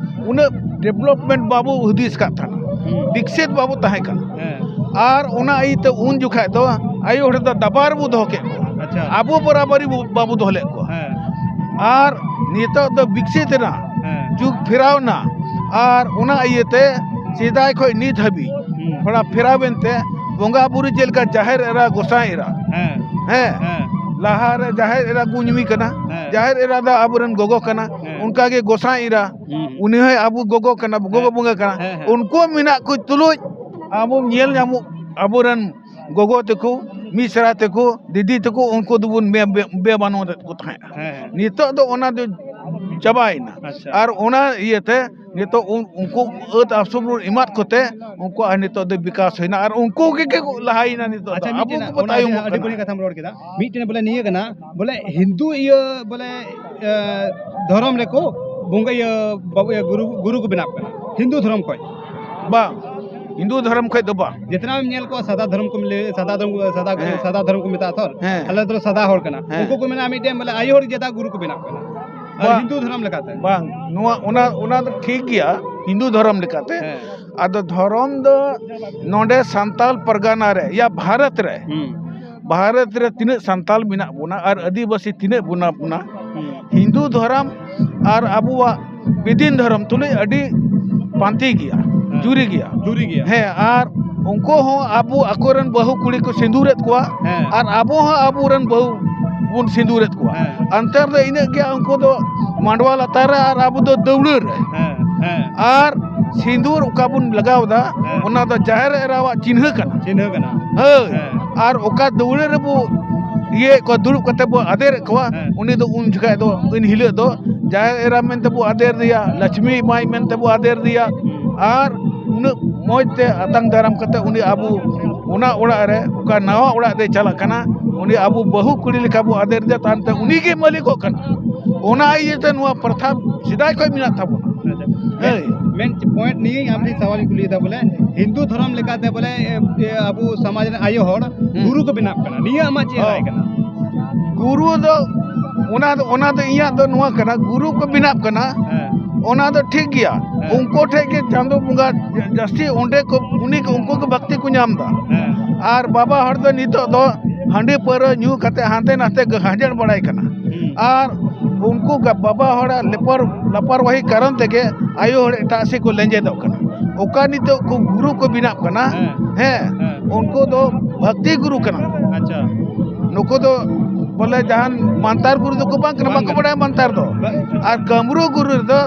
ᱩᱱᱟᱹᱜ development ᱵᱟᱵᱚ ᱦᱩᱫᱤᱥ ᱠᱟᱫ ᱛᱟᱦᱮᱱᱟ, ᱦᱩᱸ᱾ ᱵᱤᱠᱥᱤᱛ ᱵᱟᱵᱚ ᱛᱟᱦᱮᱸ ᱠᱟᱱᱟ᱾ ᱦᱮᱸ᱾ ᱟᱨ ᱚᱱᱟ ᱤᱭᱟᱹᱛᱮ ᱩᱱ ᱡᱚᱠᱷᱟᱡ ᱫᱚ ᱟᱭᱳ ᱦᱚᱲ ᱫᱚ ᱫᱟᱵᱟ ᱨᱮᱵᱚ ᱫᱚᱦᱚ ᱠᱮᱫ ᱠᱚᱣᱟ᱾ ᱟᱪᱪᱷᱟ᱾ ᱟᱵᱚ ᱵᱚᱨᱟᱵᱟᱨᱤ ᱵᱚ, ᱵᱟᱵᱚ ᱫᱚᱦᱚ ᱞᱮᱫ ᱠᱚᱣᱟ᱾ ᱦᱮᱸ᱾ ᱟᱨ ᱱᱤᱛᱚᱜ ᱫᱚ ᱵᱤᱠᱥᱤᱛ ᱮᱱᱟ, ᱦᱮᱸ᱾ ᱡᱩᱜᱽ ᱯᱷᱮᱨᱟᱣ ᱮᱱᱟ, ᱟᱨ ᱚᱱᱟ ᱤᱭᱟᱹᱛᱮ ᱥᱮᱫᱟᱭ ᱠᱷᱚᱱ ᱱᱤᱛ ᱦᱟᱹᱵᱤᱡ ᱦᱩᱸ᱾ ᱛᱷᱚᱲᱟ ᱯᱷᱮᱨᱟᱣ ᱮᱱᱛᱮ ᱵᱚᱸᱜᱟ ᱵᱩᱨᱩ ᱪᱮᱫ ᱞᱮᱠᱟ ᱡᱟᱦᱮᱨ ᱮᱨᱟ, ᱜᱚᱸᱥᱟᱭ ᱮᱨᱟ, ᱦᱮᱸ᱾ ᱦᱮᱸ, ᱦᱮᱸ᱾ ᱞᱟᱦᱟ ᱨᱮ ᱡᱟᱦᱮᱨ ᱮᱨᱟ ᱜᱩᱧᱢᱤ ᱠᱟᱱᱟ, ᱦᱮᱸ᱾ ᱡᱟᱦᱮᱨ ᱮᱨᱟ ᱫᱚ ᱟᱵᱚᱨᱮᱱ ᱜᱚᱜᱚ ᱠᱟᱱᱟ, ᱦᱮᱸ᱾ ᱚᱱᱠᱟ ᱜᱮ ᱜᱚᱸᱥᱟᱭ ᱮᱨᱟ, ᱦᱩᱸ᱾ ᱩᱱᱤ ᱦᱚᱸᱭ ᱟᱵᱚ ᱜᱚᱜᱚ ᱠᱟᱱᱟ, ᱜᱚᱜᱚ ᱦᱮᱸ᱾ ᱵᱚᱸᱜᱟ ᱠᱟᱱᱟ᱾ ᱦᱮᱸ, ᱦᱮᱸ᱾ ᱩᱱᱠᱩ ᱢᱮᱱᱟᱜ ᱠᱚ ᱛᱩᱞᱩᱡ ᱟᱵᱚ ᱧᱮᱞ ᱧᱟᱢᱚᱜ, ᱟᱵᱚᱨᱮᱱ ᱜᱚᱜᱚ ᱛᱟᱠᱚ ᱢᱤᱥᱨᱟ ᱛᱮᱠᱚ, ᱫᱤᱫᱤ ᱛᱮᱠᱚ, ᱩᱱᱠᱩ ᱫᱚᱵᱚᱱ ᱵᱮ-, ᱵᱮ-, ᱵᱮᱵᱟᱹᱱᱩᱣᱟᱹᱫ ᱠᱚ ᱛᱟᱦᱮᱸᱫ᱾ ᱦᱮᱸ, ᱦᱮᱸ᱾ ᱱᱤᱛᱚᱜ ᱫᱚ ᱚᱱᱟ ᱫᱚ ᱪᱟᱵᱟᱭᱮᱱᱟ᱾ ᱟᱪᱪᱷᱟ᱾ ᱟᱨ ᱚᱱᱟ ᱤᱭᱟᱹᱛᱮ ᱱᱤᱛᱚᱜ ᱩᱱ-, ᱩᱱᱠᱩ ᱟᱹᱛ ᱟᱹᱥᱩᱞ ᱵᱚᱱ ᱮᱢᱟᱫ ᱠᱚᱛᱮ ᱩᱱᱠᱩᱣᱟᱜ ᱱᱤᱛᱚᱜ ᱫᱚ ᱵᱤᱠᱟᱥ ᱦᱩᱭᱱᱟ ᱟᱨ ᱩᱱᱠᱩ ᱜᱮ ᱠᱚ ᱞᱟᱦᱟᱭᱮᱱᱟ᱾ ᱱᱤᱛᱚᱜ ᱫᱚ ᱟᱪᱪᱷᱟ, ᱟᱵᱚ ᱢᱤᱫᱴᱮᱱ ᱜᱮᱵᱚ ᱚᱱᱟ ᱟᱹᱰᱤ, ᱛᱟᱭᱚᱢᱚᱜ ᱟᱹᱰᱤ ᱠᱟᱱᱟ᱾ ᱵᱟᱹᱲᱤᱡ ᱠᱟᱛᱷᱟᱢ ᱨᱚᱲ ᱠᱮᱫᱟ᱾ ᱢᱤᱫᱴᱮᱱ ᱵᱚᱞᱮ ᱱᱤᱭᱟᱹ ᱠᱟᱱᱟ, ᱵᱚᱞᱮ ᱦᱤᱱᱫᱩ ᱤᱭᱟᱹ ᱵᱚᱞᱮ, ᱮ, ᱫᱷᱚᱨᱚᱢ ᱨᱮᱠᱚ ᱵᱚᱸᱜᱟ, ᱤᱭᱟᱹ, ᱵᱟᱵᱩ, ᱤᱭᱟᱹ, ᱜᱩᱨᱩ, ᱜᱩᱨᱩ ᱠᱚ ᱵᱮᱱᱟᱜ ᱠᱟᱱᱟ ᱦᱤᱱᱫᱩ ᱫᱷᱚᱨᱚᱢ ᱠᱷᱚᱱ᱾ ᱵᱟᱝ, ᱦᱤᱱᱫᱩ ᱫᱷᱚᱨᱚᱢ ᱠᱷᱚᱱ ᱫᱚ ᱵᱟᱝ᱾ ᱡᱮᱛᱱᱟ ᱮᱢ ᱧᱮᱞ ᱠᱚᱣᱟ ᱥᱟᱫᱟ ᱫᱷᱚᱨᱚᱢ ᱠᱚ ᱞᱟᱹᱭ, ᱥᱟᱫᱟ ᱫᱷᱚᱨᱚᱢ, ᱥᱟᱫᱟ, ᱦᱮᱸ᱾ ᱥᱟᱫᱟ ᱫᱷᱚᱨᱚᱢ ᱠᱚ ᱢᱮᱛᱟᱜᱼᱟ ᱛᱚ᱾ ᱦᱮᱸ᱾ ᱟᱞᱮ ᱫᱚ ᱥᱟᱫᱟ ᱦᱚᱲ ᱠᱟᱱᱟ᱾ ᱦᱮᱸ᱾ ᱩᱱᱠᱩ ᱠᱚ ᱢᱮᱱᱟ ᱢᱤᱫᱴᱮᱱ ᱵᱚᱞᱮ ᱟᱭᱳ ᱦᱚᱲ ᱡᱮᱴᱟ ᱜᱩᱨᱩ ᱠᱚ ᱵᱮᱱᱟᱜ ᱠᱟᱱᱟ᱾ ᱟᱨ ᱵᱟᱝ᱾ ᱦᱤᱱᱫᱩ ᱫᱷᱚᱨᱚᱢ ᱞᱮᱠᱟᱛᱮ᱾ ᱵᱟᱝ, ᱱᱚᱣᱟ, ᱚᱱᱟ, ᱚᱱᱟ ᱫᱚ ᱴᱷᱤᱠ ᱜᱮᱭᱟ, ᱦᱤᱱᱫᱩ ᱫᱷᱚᱨᱚᱢ ᱞᱮᱠᱟᱛᱮ᱾ ᱦᱮᱸ᱾ ᱟᱫᱚ ᱫᱷᱚᱨᱚᱢ ᱫᱚ ᱱᱚᱰᱮ ᱥᱟᱱᱛᱟᱞ ᱯᱟᱨᱜᱟᱱᱟ ᱨᱮ ᱭᱟ ᱵᱷᱟᱨᱚᱛ ᱨᱮ, ᱦᱩᱸ᱾ ᱵᱷᱟᱨᱚᱛ ᱨᱮ ᱛᱤᱱᱟᱹᱜ ᱥᱟᱱᱛᱟᱞ ᱢᱮᱱᱟᱜ ᱵᱚᱱᱟ ᱟᱨ ᱟᱹᱫᱤᱵᱟᱹᱥᱤ ᱛᱤᱱᱟᱹᱜ ᱵᱚᱱᱟ, ᱵᱚᱱᱟ, ᱦᱩᱸ᱾ ᱦᱤᱱᱫᱩ ᱫᱷᱚᱨᱚᱢ ᱟᱨ ᱟᱵᱚᱣᱟᱜ ᱵᱤᱫᱤᱱ ᱫᱷᱚᱨᱚᱢ ᱛᱩᱞᱩᱡ ᱟᱹᱰᱤ ᱯᱟᱱᱛᱮ ᱜᱮᱭᱟ, ᱦᱮᱸ᱾ ᱡᱩᱨᱤ ᱜᱮᱭᱟ᱾ ᱡᱩᱨᱤ ᱜᱮᱭᱟ᱾ ᱦᱮᱸ, ᱟᱨ ᱩᱱᱠᱩ ᱦᱚᱸ ᱟᱵᱚ ᱟᱠᱚᱨᱮᱱ ᱵᱟᱹᱦᱩ ᱠᱩᱲᱤ ᱠᱚ ᱥᱤᱸᱫᱩᱨᱮᱫ ᱠᱚᱣᱟ, ᱦᱮᱸ᱾ ᱟᱨ ᱟᱵᱚ ᱦᱚᱸ ᱟᱵᱚᱨᱮᱱ ᱵᱟᱹᱦᱩ ᱵᱚᱱ ᱥᱤᱸᱫᱩᱨᱮᱫ ᱠᱚᱣᱟ᱾ ᱦᱮᱸ᱾ ᱚᱱᱛᱚᱨ ᱫᱚ ᱤᱱᱟᱹᱜ ᱜᱮᱭᱟ, ᱩᱱᱠᱩ ᱫᱚ ᱢᱟᱰᱣᱟ ᱞᱟᱛᱟᱨ ᱨᱮ ᱟᱨ ᱟᱵᱚ ᱫᱚ ᱫᱟᱹᱣᱲᱟᱹ ᱨᱮ᱾ ᱦᱮᱸ, ᱦᱮᱸ᱾ ᱟᱨ ᱥᱤᱸᱫᱩᱨ ᱚᱠᱟ ᱵᱚᱱ ᱞᱟᱜᱟᱣ ᱮᱫᱟ, ᱦᱮᱸ᱾ ᱚᱱᱟ ᱫᱚ ᱡᱟᱦᱮᱨ ᱮᱨᱟᱣᱟᱜ ᱪᱤᱱᱦᱟᱹ ᱠᱟᱱᱟ᱾ ᱪᱤᱱᱦᱟᱹ ᱠᱟᱱᱟ᱾ ᱦᱳᱭ᱾ ᱦᱮᱸ᱾ ᱟᱨ ᱚᱠᱟ ᱫᱟᱹᱣᱲᱟᱹ ᱨᱮᱵᱚ ᱤᱭᱟᱹᱭᱮᱫ ᱠᱚᱣᱟ, ᱫᱩᱲᱩᱵ ᱠᱟᱛᱮ ᱵᱚ ᱟᱫᱮᱨᱮᱫ ᱠᱚᱣᱟ, ᱦᱮᱸ᱾ ᱩᱱᱤ ᱫᱚ ᱩᱱ ᱡᱚᱠᱷᱟᱡ ᱫᱚ, ᱩᱱ ᱦᱤᱞᱳᱜ ᱫᱚ ᱡᱟᱦᱮᱨ ᱮᱨᱟ ᱢᱮᱱᱛᱮ ᱵᱚ ᱟᱫᱮᱨ ᱮᱭᱟ, ᱞᱚᱪᱷᱢᱤ ᱢᱟᱹᱭ ᱢᱮᱱᱛᱮ ᱵᱚ ᱟᱫᱮᱨ ᱮᱭᱟ᱾ ᱟᱨ ᱩᱱᱟᱹᱜ ᱢᱚᱡᱽ ᱛᱮ ᱟᱛᱟᱝ ᱫᱟᱨᱟᱢ ᱠᱟᱛᱮ ᱩᱱᱤ ᱟᱵᱚ ᱚᱱᱟ ᱚᱲᱟᱜ ᱨᱮ, ᱚᱠᱟ ᱱᱟᱣᱟ ᱚᱲᱟᱜ ᱨᱮ ᱪᱟᱞᱟᱜ ᱠᱟᱱᱟ, ᱩᱱᱤ ᱟᱵᱚ ᱵᱟᱹᱦᱩ ᱠᱩᱲᱤ ᱞᱮᱠᱟ ᱵᱚ ᱟᱫᱮᱨ ᱮᱫᱟ, ᱛᱟᱭᱚᱢ ᱛᱮ ᱩᱱᱤ ᱜᱮ ᱢᱟᱹᱞᱤᱠᱚᱜ ᱠᱟᱱᱟ᱾ ᱚᱱᱟ ᱤᱭᱟᱹᱛᱮ ᱱᱚᱣᱟ ᱯᱨᱚᱛᱷᱟ ᱥᱮᱫᱟᱭ ᱠᱷᱚᱱ ᱢᱮᱱᱟᱜ ᱛᱟᱵᱚᱱᱟ᱾ ᱟᱪᱪᱷᱟ᱾ ᱦᱳᱭ᱾ ᱢᱮᱱ point ᱱᱤᱭᱟᱹ ᱟᱢ ᱴᱷᱮᱱ ᱥᱟᱣᱟᱞ ᱤᱧ ᱠᱩᱞᱤᱭᱮᱫᱟ ᱵᱚᱞᱮ, ᱦᱤᱱᱫᱩ ᱫᱷᱚᱨᱚᱢ ᱞᱮᱠᱟᱛᱮ ᱵᱚᱞᱮ, ᱮ, ᱮ, ᱟᱵᱚ ᱥᱚᱢᱟᱡᱽ ᱨᱮᱱ ᱟᱭᱳ ᱦᱚᱲ ᱦᱩᱸ᱾ ᱜᱩᱨᱩ ᱠᱚ ᱵᱮᱱᱟᱜ ᱠᱟᱱᱟ, ᱱᱤᱭᱟᱹ ᱟᱢᱟᱜ ᱪᱮᱫ ᱦᱚᱸ᱾ ᱨᱟᱭ ᱠᱟᱱᱟ? ᱜᱩᱨᱩ ᱫᱚ ᱚᱱᱟ ᱫᱚ, ᱚᱱᱟ ᱫᱚ ᱤᱧᱟᱹᱜ ᱫᱚ ᱱᱚᱣᱟ ᱠᱟᱱᱟ, ᱜᱩᱨᱩ ᱠᱚ ᱵᱮᱱᱟᱜ ᱠᱟᱱᱟ, ᱦᱮᱸ᱾ ᱚᱱᱟ ᱫᱚ ᱴᱷᱤᱠ ᱜᱮᱭᱟ᱾ ᱦᱮᱸ᱾ ᱩᱱᱠᱩ ᱴᱷᱮᱡ ᱜᱮ ᱪᱟᱸᱫᱳ ᱵᱚᱸᱜᱟ ᱡᱟᱹᱥᱛᱤ ᱚᱸᱰᱮ ᱠᱚ, ᱩᱱᱤ ᱠᱚ, ᱩᱱᱠᱩ ᱜᱮ ᱵᱷᱚᱠᱛᱤ ᱠᱚ ᱧᱟᱢ ᱮᱫᱟ᱾ ᱦᱮᱸ᱾ ᱟᱨ ᱵᱟᱵᱟ ᱦᱚᱲ ᱫᱚ ᱱᱤᱛᱚᱜ ᱫᱚ ᱦᱟᱺᱰᱤ ᱯᱟᱹᱣᱨᱟᱹ ᱧᱩ ᱠᱟᱛᱮ ᱦᱟᱱᱛᱮ ᱱᱟᱛᱮ ᱜᱟᱹᱦᱟᱹᱡᱟᱹᱲ ᱵᱟᱲᱟᱭ ᱠᱟᱱᱟ᱾ ᱦᱩᱸ᱾ ᱟᱨ ᱩᱱᱠᱩ ᱜᱟ-, ᱵᱟᱵᱟ ᱦᱚᱲᱟᱜ ᱞᱮᱯᱚᱨ-, ᱞᱟᱯᱚᱨᱣᱟᱦᱤ ᱠᱟᱨᱚᱱ ᱛᱮᱜᱮ ᱟᱭᱳ ᱦᱚᱲ ᱮᱴᱟᱜ ᱥᱮᱫ ᱠᱚ ᱞᱮᱸᱡᱮᱫᱚᱜ ᱠᱟᱱᱟ᱾ ᱚᱠᱟ ᱱᱤᱛᱚᱜ ᱠᱚ ᱜᱩᱨᱩ ᱠᱚ ᱵᱮᱱᱟᱜ ᱠᱟᱱᱟ, ᱦᱮᱸ᱾ ᱦᱮᱸ, ᱦᱮᱸ᱾ ᱩᱱᱠᱩ ᱫᱚ ᱵᱷᱚᱠᱛᱤ ᱜᱩᱨᱩ ᱠᱟᱱᱟ᱾ ᱟᱪᱪᱷᱟ᱾ ᱱᱩᱠᱩ ᱫᱚ ᱵᱚᱞᱮ ᱡᱟᱦᱟᱱ ᱢᱟᱱᱛᱟᱨ ᱜᱩᱨᱩ ᱫᱚᱠᱚ ᱵᱟᱝ ᱠᱟᱱᱟ, ᱵᱟᱝ ᱵᱟᱠᱚ ᱠᱟᱱᱟ᱾ ᱵᱟᱲᱟᱭᱟ ᱢᱟᱱᱛᱟᱨ ᱫᱚ᱾ ᱵᱟ- ᱟᱨ ᱠᱟᱹᱢᱨᱩ ᱜᱩᱨᱩ ᱨᱮᱫᱚ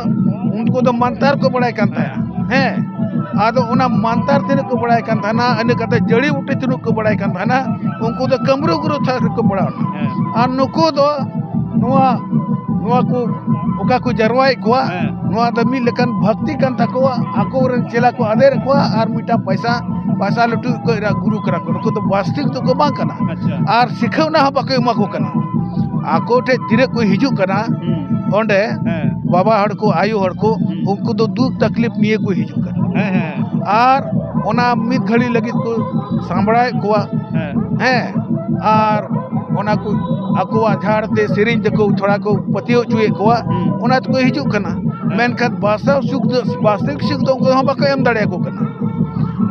ᱩᱱᱠᱩ ᱫᱚ ᱢᱟᱱᱛᱟᱨ ᱠᱚ ᱵᱟᱲᱟᱭ ᱠᱟᱱ ᱛᱟᱦᱮᱸᱫ᱾ ᱦᱮᱸ᱾ ᱟᱫᱚ ᱚᱱᱟ ᱢᱟᱱᱛᱟᱨ ᱛᱤᱱᱟᱹᱜ ᱠᱚ ᱵᱟᱲᱟᱭ ᱠᱟᱱ ᱛᱟᱦᱮᱱᱟ, ᱤᱱᱟᱹ ᱠᱟᱛᱮ ᱡᱟᱹᱲᱤ ᱵᱩᱴᱤ ᱛᱤᱱᱟᱹᱜ ᱠᱚ ᱵᱟᱲᱟᱭ ᱠᱟᱱ ᱛᱟᱦᱮᱱᱟ, ᱩᱱᱠᱩ ᱫᱚ ᱠᱟᱹᱢᱨᱩ ᱜᱩᱨᱩ ᱛᱷᱟᱹᱨ ᱨᱮᱠᱚ ᱯᱟᱲᱟᱣ ᱮᱱᱟ᱾ ᱦᱮᱸ᱾ ᱟᱨ ᱱᱩᱠᱩ ᱫᱚ ᱱᱚᱣᱟ, ᱱᱚᱣᱟ ᱠᱚ ᱚᱠᱟ ᱠᱚ ᱡᱟᱨᱣᱟᱭᱮᱫ ᱠᱚᱣᱟ, ᱦᱮᱸ᱾ ᱱᱚᱣᱟ ᱫᱚ ᱢᱤᱫ ᱞᱮᱠᱟᱱ ᱵᱷᱟᱹᱠᱛᱤ ᱠᱟᱱ ᱛᱟᱠᱚᱣᱟ᱾ ᱟᱠᱚ ᱨᱮᱱ ᱪᱮᱞᱟ ᱠᱚ ᱟᱫᱮᱨᱮᱫ ᱠᱚᱣᱟ ᱟᱨ ᱢᱤᱫᱴᱟᱝ ᱯᱟᱭᱥᱟ, ᱯᱟᱭᱥᱟ ᱞᱟᱹᱴᱩ ᱠᱚ ᱮᱨᱟ ᱜᱩᱨᱩ ᱠᱟᱱᱟ ᱠᱚ᱾ ᱱᱩᱠᱩ ᱫᱚ ᱵᱟᱥᱛᱤᱠ ᱫᱚᱠᱚ ᱵᱟᱝ ᱠᱟᱱᱟ᱾ ᱟᱪᱪᱷᱟ᱾ ᱟᱨ ᱥᱤᱠᱷᱟᱹᱣᱱᱟ ᱦᱚᱸ ᱵᱟᱠᱚ ᱮᱢᱟ ᱠᱚ ᱠᱟᱱᱟ᱾ ᱟᱠᱚ ᱴᱷᱮᱡ ᱛᱤᱱᱟᱹᱜ ᱠᱚ ᱦᱤᱡᱩᱜ ᱠᱟᱱᱟ, ᱦᱩᱸ᱾ ᱚᱸᱰᱮ ᱦᱮᱸ᱾ ᱵᱟᱵᱟ ᱦᱚᱲ ᱠᱚ, ᱟᱭᱳ ᱦᱚᱲ ᱠᱚ, ᱦᱩᱸ᱾ ᱩᱱᱠᱩ ᱫᱚ ᱫᱩᱠ ᱛᱟᱠᱞᱤᱯ ᱱᱤᱭᱮ ᱠᱚ ᱦᱤᱡᱩᱜ ᱠᱟᱱᱟ᱾ ᱦᱮᱸ, ᱦᱮᱸ᱾ ᱟᱨ ᱚᱱᱟ ᱢᱤᱫ ᱜᱷᱟᱹᱲᱤ ᱞᱟᱹᱜᱤᱫ ᱠᱚ ᱥᱟᱢᱵᱲᱟᱣᱮᱫ ᱠᱚᱣᱟ᱾ ᱦᱮᱸ᱾ ᱦᱮᱸ, ᱟᱨ ᱚᱱᱟ ᱠᱚ ᱟᱠᱚᱣᱟᱜ ᱡᱷᱟᱲ ᱛᱮ ᱥᱮᱨᱮᱧ ᱛᱮᱠᱚ ᱛᱷᱚᱲᱟ ᱠᱚ ᱯᱟᱹᱛᱭᱟᱹᱣ ᱦᱚᱪᱚᱭᱮᱫ ᱠᱚᱣᱟ, ᱦᱩᱸ᱾ ᱚᱱᱟ ᱛᱮᱠᱚ ᱦᱤᱡᱩᱜ ᱠᱟᱱᱟ᱾ ᱦᱮᱸ᱾ ᱢᱮᱱᱠᱷᱟᱱ ᱵᱟᱥᱛᱚᱵ ᱥᱩᱠ ᱫᱚ, ᱵᱟᱥᱛᱚᱵᱤᱠ ᱥᱩᱠ ᱫᱚ ᱩᱱᱠᱩ ᱦᱚᱸ ᱵᱟᱠᱚ ᱮᱢ ᱫᱟᱲᱮᱭᱟᱠᱚ ᱠᱟᱱᱟ᱾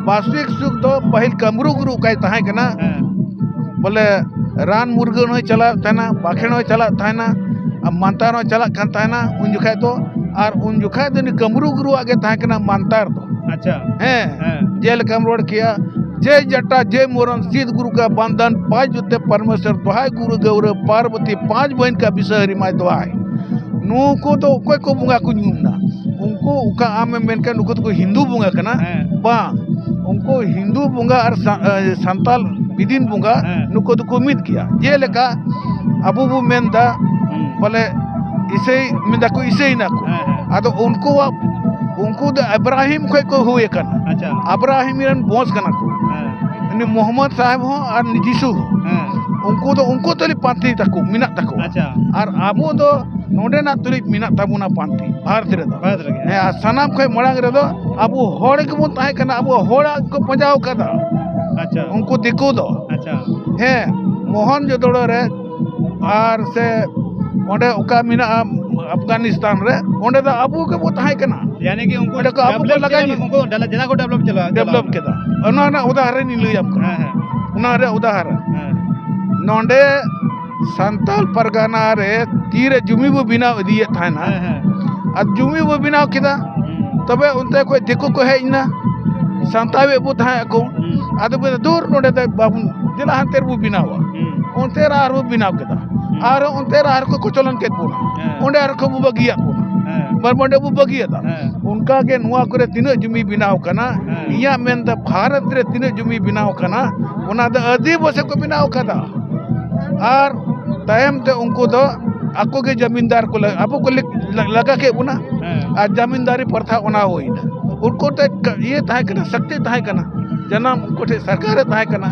ᱵᱟᱥᱛᱚᱵᱤᱠ ᱥᱩᱠ ᱫᱚ ᱯᱟᱹᱦᱤᱞ ᱠᱟᱢᱨᱩ ᱜᱩᱨᱩ ᱚᱠᱟᱭ ᱛᱟᱦᱮᱸ ᱠᱟᱱᱟ, ᱦᱮᱸ᱾ ᱵᱚᱞᱮ ᱨᱟᱱ ᱢᱩᱨᱜᱟᱹᱱ ᱦᱚᱸᱭ ᱪᱟᱞᱟᱣᱮᱫ ᱛᱟᱦᱮᱱᱟ, ᱵᱟᱠᱷᱮᱲ ᱦᱚᱸᱭ ᱪᱟᱞᱟᱜ ᱛᱟᱦᱮᱱᱟ, ᱟᱨ ᱢᱟᱱᱛᱟᱨ ᱦᱚᱸᱭ ᱪᱟᱞᱟᱜ ᱠᱟᱱ ᱛᱟᱦᱮᱱᱟ ᱩᱱ ᱡᱚᱠᱷᱟᱡ ᱫᱚ᱾ ᱟᱨ ᱩᱱ ᱡᱚᱠᱷᱟᱡ ᱫᱚ ᱩᱱᱤ ᱠᱟᱢᱨᱩ ᱜᱩᱨᱩᱣᱟᱜ ᱜᱮ ᱛᱟᱦᱮᱸ ᱠᱟᱱᱟ ᱢᱟᱱᱛᱟᱨ ᱫᱚ᱾ ᱟᱪᱪᱷᱟ᱾ ᱦᱮᱸ, ᱦᱮᱸ᱾ ᱡᱮᱞᱮᱠᱟᱢ ᱨᱚᱲ ᱠᱮᱜᱼᱟ, ᱡᱮ ᱡᱟᱴᱟ, ᱡᱮ ᱢᱚᱨᱚᱱ, ᱥᱤᱫ ᱜᱩᱨᱩ ᱠᱟ ᱵᱟᱱᱫᱷᱟᱱ, ᱯᱟᱸᱪ ᱡᱩᱛᱮ ᱯᱚᱨᱢᱮᱥᱚᱨ, ᱫᱚᱦᱟᱭ ᱜᱩᱨᱩ ᱜᱟᱹᱣᱨᱟᱹ, ᱯᱟᱨᱵᱚᱛᱤ, ᱯᱟᱸᱪ ᱵᱟᱹᱦᱤᱱ ᱠᱟ ᱵᱤᱥᱟᱹᱦᱟᱹᱨᱤ ᱢᱟᱭ ᱫᱚᱦᱟᱭ᱾ ᱱᱩᱠᱩ ᱫᱚ ᱚᱠᱚᱭ ᱠᱚ ᱵᱚᱸᱜᱟ ᱠᱚ ᱧᱩᱢ ᱮᱫᱟ? ᱩᱱᱠᱩ ᱚᱠᱟ ᱟᱢᱮᱢ ᱢᱮᱱ ᱠᱮᱫ ᱱᱩᱠᱩ ᱫᱚᱠᱚ ᱦᱤᱱᱫᱩ ᱵᱚᱸᱜᱟ ᱠᱟᱱᱟ? ᱦᱮᱸ᱾ ᱵᱟᱝ, ᱩᱱᱠᱩ ᱦᱤᱱᱫᱩ ᱵᱚᱸᱜᱟ ᱟᱨ ᱥᱟ-, ᱮ, ᱥᱟᱱᱛᱟᱞ ᱵᱤᱫᱤᱱ ᱵᱚᱸᱜᱟ, ᱦᱮᱸ᱾ ᱱᱩᱠᱩ ᱫᱚᱠᱚ ᱢᱤᱫ ᱜᱮᱭᱟ᱾ ᱡᱮᱞᱮᱠᱟ ᱟᱵᱚ ᱵᱚ ᱢᱮᱱ ᱮᱫᱟ, ᱦᱩᱸ᱾ ᱵᱚᱞᱮ ᱤᱥᱟᱹᱭ, ᱢᱮᱱ ᱫᱟᱠᱚ ᱤᱥᱟᱹᱭ ᱱᱟᱠᱚ᱾ ᱦᱮᱸ, ᱦᱮᱸ᱾ ᱟᱫᱚ ᱩᱱᱠᱩᱣᱟᱜ, ᱩᱱᱠᱩ ᱫᱚ ᱤᱵᱨᱟᱦᱤᱢ ᱠᱷᱚᱡ ᱠᱚ ᱦᱩᱭ ᱟᱠᱟᱱᱟ᱾ ᱟᱪᱪᱷᱟ᱾ ᱤᱵᱨᱟᱦᱤᱢ ᱨᱮᱱ ᱵᱚᱸᱥ ᱠᱟᱱᱟ ᱠᱚ᱾ ᱦᱮᱸ᱾ ᱩᱱᱤ ᱢᱚᱦᱚᱢᱢᱚᱫ ᱥᱟᱦᱮᱵ ᱦᱚᱸ ᱟᱨ ᱩᱱᱤ ᱡᱤᱥᱩ ᱦᱚᱸ᱾ ᱦᱮᱸ᱾ ᱩᱱᱠᱩ ᱫᱚ ᱩᱱᱠᱩ ᱛᱟᱞᱮ ᱯᱟᱱᱛᱮ ᱛᱟᱠᱚ, ᱢᱮᱱᱟᱜ ᱛᱟᱠᱚᱣᱟ᱾ ᱟᱪᱪᱷᱟ᱾ ᱟᱨ ᱟᱵᱚ ᱫᱚ ᱱᱚᱰᱮᱱᱟᱜ ᱛᱩᱞᱩᱡ ᱢᱮᱱᱟᱜ ᱛᱟᱵᱚᱱᱟ ᱯᱟᱱᱛᱮ, ᱵᱷᱟᱨᱚᱛ ᱨᱮᱫᱚ᱾ ᱵᱷᱟᱨᱚᱛ ᱨᱮᱜᱮ᱾ ᱦᱮᱸ, ᱟᱨ ᱥᱟᱱᱟᱢ ᱠᱷᱚᱱ ᱢᱟᱲᱟᱝ ᱨᱮᱫᱚ ᱟᱵᱚ ᱦᱚᱲ ᱜᱮᱵᱚᱱ ᱛᱟᱦᱮᱸ ᱠᱟᱱᱟ, ᱟᱵᱚ ᱦᱚᱲᱟᱜ ᱠᱚ ᱯᱟᱸᱡᱟᱣ ᱠᱟᱫᱟ᱾ ᱟᱪᱪᱷᱟ᱾ ᱩᱱᱠᱩ ᱫᱤᱠᱩ ᱫᱚ᱾ ᱟᱪᱪᱷᱟ᱾ ᱦᱮᱸ, ᱢᱚᱦᱚᱱᱡᱳᱫᱚᱲᱳ ᱨᱮ ᱟᱨ ᱥᱮ ᱚᱸᱰᱮ ᱚᱠᱟ ᱢᱮᱱᱟᱜᱼᱟ ᱟᱯᱷᱜᱟᱱᱤᱥᱛᱟᱱ ᱨᱮ, ᱚᱸᱰᱮ ᱫᱚ ᱟᱵᱚ ᱜᱮᱵᱚ ᱛᱟᱦᱮᱸ ᱠᱟᱱᱟ᱾ ᱭᱟᱱᱤ ᱠᱤ ᱩᱱᱠᱩ ᱚᱸᱰᱮ ᱠᱚ ᱟᱵᱚ ᱠᱚ develop ᱞᱟᱜᱟ ᱪᱮᱫ ᱧᱚᱜ᱾ ᱩᱱᱠᱩ ᱰᱮᱞᱟ-, ᱡᱮᱞᱟ ᱠᱚ develop ᱪᱟᱞᱟᱣ, ᱰᱮᱵᱷᱞᱚᱯ ᱪᱟᱞᱟᱣ ᱠᱮᱫᱟ᱾ ᱚᱱᱟ ᱨᱮᱱᱟᱜ ᱩᱫᱟᱦᱚᱨᱚᱱ ᱤᱧ ᱞᱟᱹᱭᱟᱢ ᱠᱟᱱᱟ᱾ ᱦᱮᱸ, ᱦᱮᱸ᱾ ᱚᱱᱟ ᱨᱮᱭᱟᱜ ᱩᱫᱟᱦᱚᱨᱚᱱ᱾ ᱦᱮᱸ᱾ ᱱᱚᱰᱮ ᱥᱟᱱᱛᱟᱞ ᱯᱟᱨᱜᱟᱱᱟ ᱨᱮ ᱛᱤᱨᱮ ᱡᱩᱢᱤ ᱵᱚ ᱵᱮᱱᱟᱣ ᱤᱫᱤᱭᱮᱫ ᱛᱟᱦᱮᱱᱟ, ᱦᱮᱸ, ᱦᱮᱸ᱾ ᱟᱨ ᱡᱩᱢᱤ ᱵᱚ ᱵᱮᱱᱟᱣ ᱠᱮᱫᱟ, ᱦᱩᱸ᱾ ᱛᱚᱵᱮ ᱚᱱᱛᱮ ᱠᱷᱚᱡ ᱫᱤᱠᱩ ᱠᱚ ᱦᱮᱡ ᱮᱱᱟ, ᱥᱟᱱᱛᱟᱲ ᱮ ᱵᱚ ᱛᱟᱦᱮᱸ ᱟᱠᱚ, ᱦᱩᱸ᱾ ᱟᱫᱚ ᱵᱚ ᱫᱩᱨ ᱱᱚᱰᱮ ᱫᱚ ᱵᱟᱵᱚᱱ, ᱫᱮᱞᱟ ᱦᱟᱱᱛᱮ ᱨᱮᱵᱚ ᱵᱮᱱᱟᱣᱟ᱾ ᱦᱩᱸ᱾ ᱚᱱᱛᱮ ᱨᱮ ᱟᱨᱦᱚᱸ ᱵᱮᱱᱟᱣ ᱠᱮᱫᱟ, ᱦᱩᱸ᱾ ᱟᱨᱦᱚᱸ ᱚᱱᱛᱮ ᱨᱮ ᱟᱨᱦᱚᱸ ᱠᱚ ᱠᱚᱪᱚᱞᱚᱱ ᱠᱮᱫ ᱵᱚᱱᱟ, ᱦᱮᱸ᱾ ᱚᱸᱰᱮ ᱟᱨᱦᱚᱸ ᱠᱚ ᱵᱟᱹᱜᱤᱭᱟᱜ ᱵᱚᱱᱟ᱾ ᱦᱮᱸ᱾ ᱢᱟᱨᱢᱚᱱᱰᱮ ᱵᱚ ᱵᱟᱹᱜᱤᱭᱟᱫᱟ᱾ ᱦᱮᱸ᱾ ᱚᱱᱠᱟ ᱜᱮ ᱱᱚᱣᱟ ᱠᱚᱨᱮ ᱛᱤᱱᱟᱹᱜ ᱡᱩᱢᱤ ᱵᱮᱱᱟᱣ ᱠᱟᱱᱟ, ᱦᱮᱸ᱾ ᱤᱧᱟᱹᱜ ᱢᱮᱱ ᱫᱚ ᱵᱷᱟᱨᱚᱛ ᱨᱮ ᱛᱤᱱᱟᱹᱜ ᱡᱩᱢᱤ ᱵᱮᱱᱟᱣ ᱠᱟᱱᱟ, ᱚᱱᱟ ᱫᱚ ᱟᱹᱫᱤᱵᱟᱹᱥᱤ ᱠᱚ ᱵᱮᱱᱟᱣ ᱠᱟᱫᱟ᱾ ᱟᱨ ᱛᱟᱭᱚᱢ ᱛᱮ ᱩᱱᱠᱩ ᱫᱚ ᱟᱠᱚ ᱜᱮ ᱡᱟᱢᱤᱱᱫᱟᱨ ᱠᱚ ᱞᱟ-, ᱟᱵᱚ ᱠᱚ ᱞᱮ-, ᱞᱟ-, ᱞᱟᱜᱟ ᱠᱮᱫ ᱵᱚᱱᱟ᱾ ᱦᱮᱸ᱾ ᱟᱨ ᱡᱟᱢᱤᱱᱫᱟᱨᱤ ᱯᱨᱚᱛᱷᱟ ᱚᱱᱟ ᱦᱩᱭᱱᱟ᱾ ᱩᱱᱠᱩ ᱴᱷᱮᱱ ᱠᱟ-, ᱤᱭᱟᱹ ᱛᱟᱦᱮᱸ ᱠᱟᱱᱟ, ᱥᱚᱠᱛᱤ ᱛᱟᱦᱮᱸ ᱠᱟᱱᱟ, ᱡᱟᱱᱟᱢ ᱩᱱᱠᱩ ᱴᱷᱮᱱ ᱥᱚᱨᱠᱟᱨᱮ ᱛᱟᱦᱮᱸ ᱠᱟᱱᱟ᱾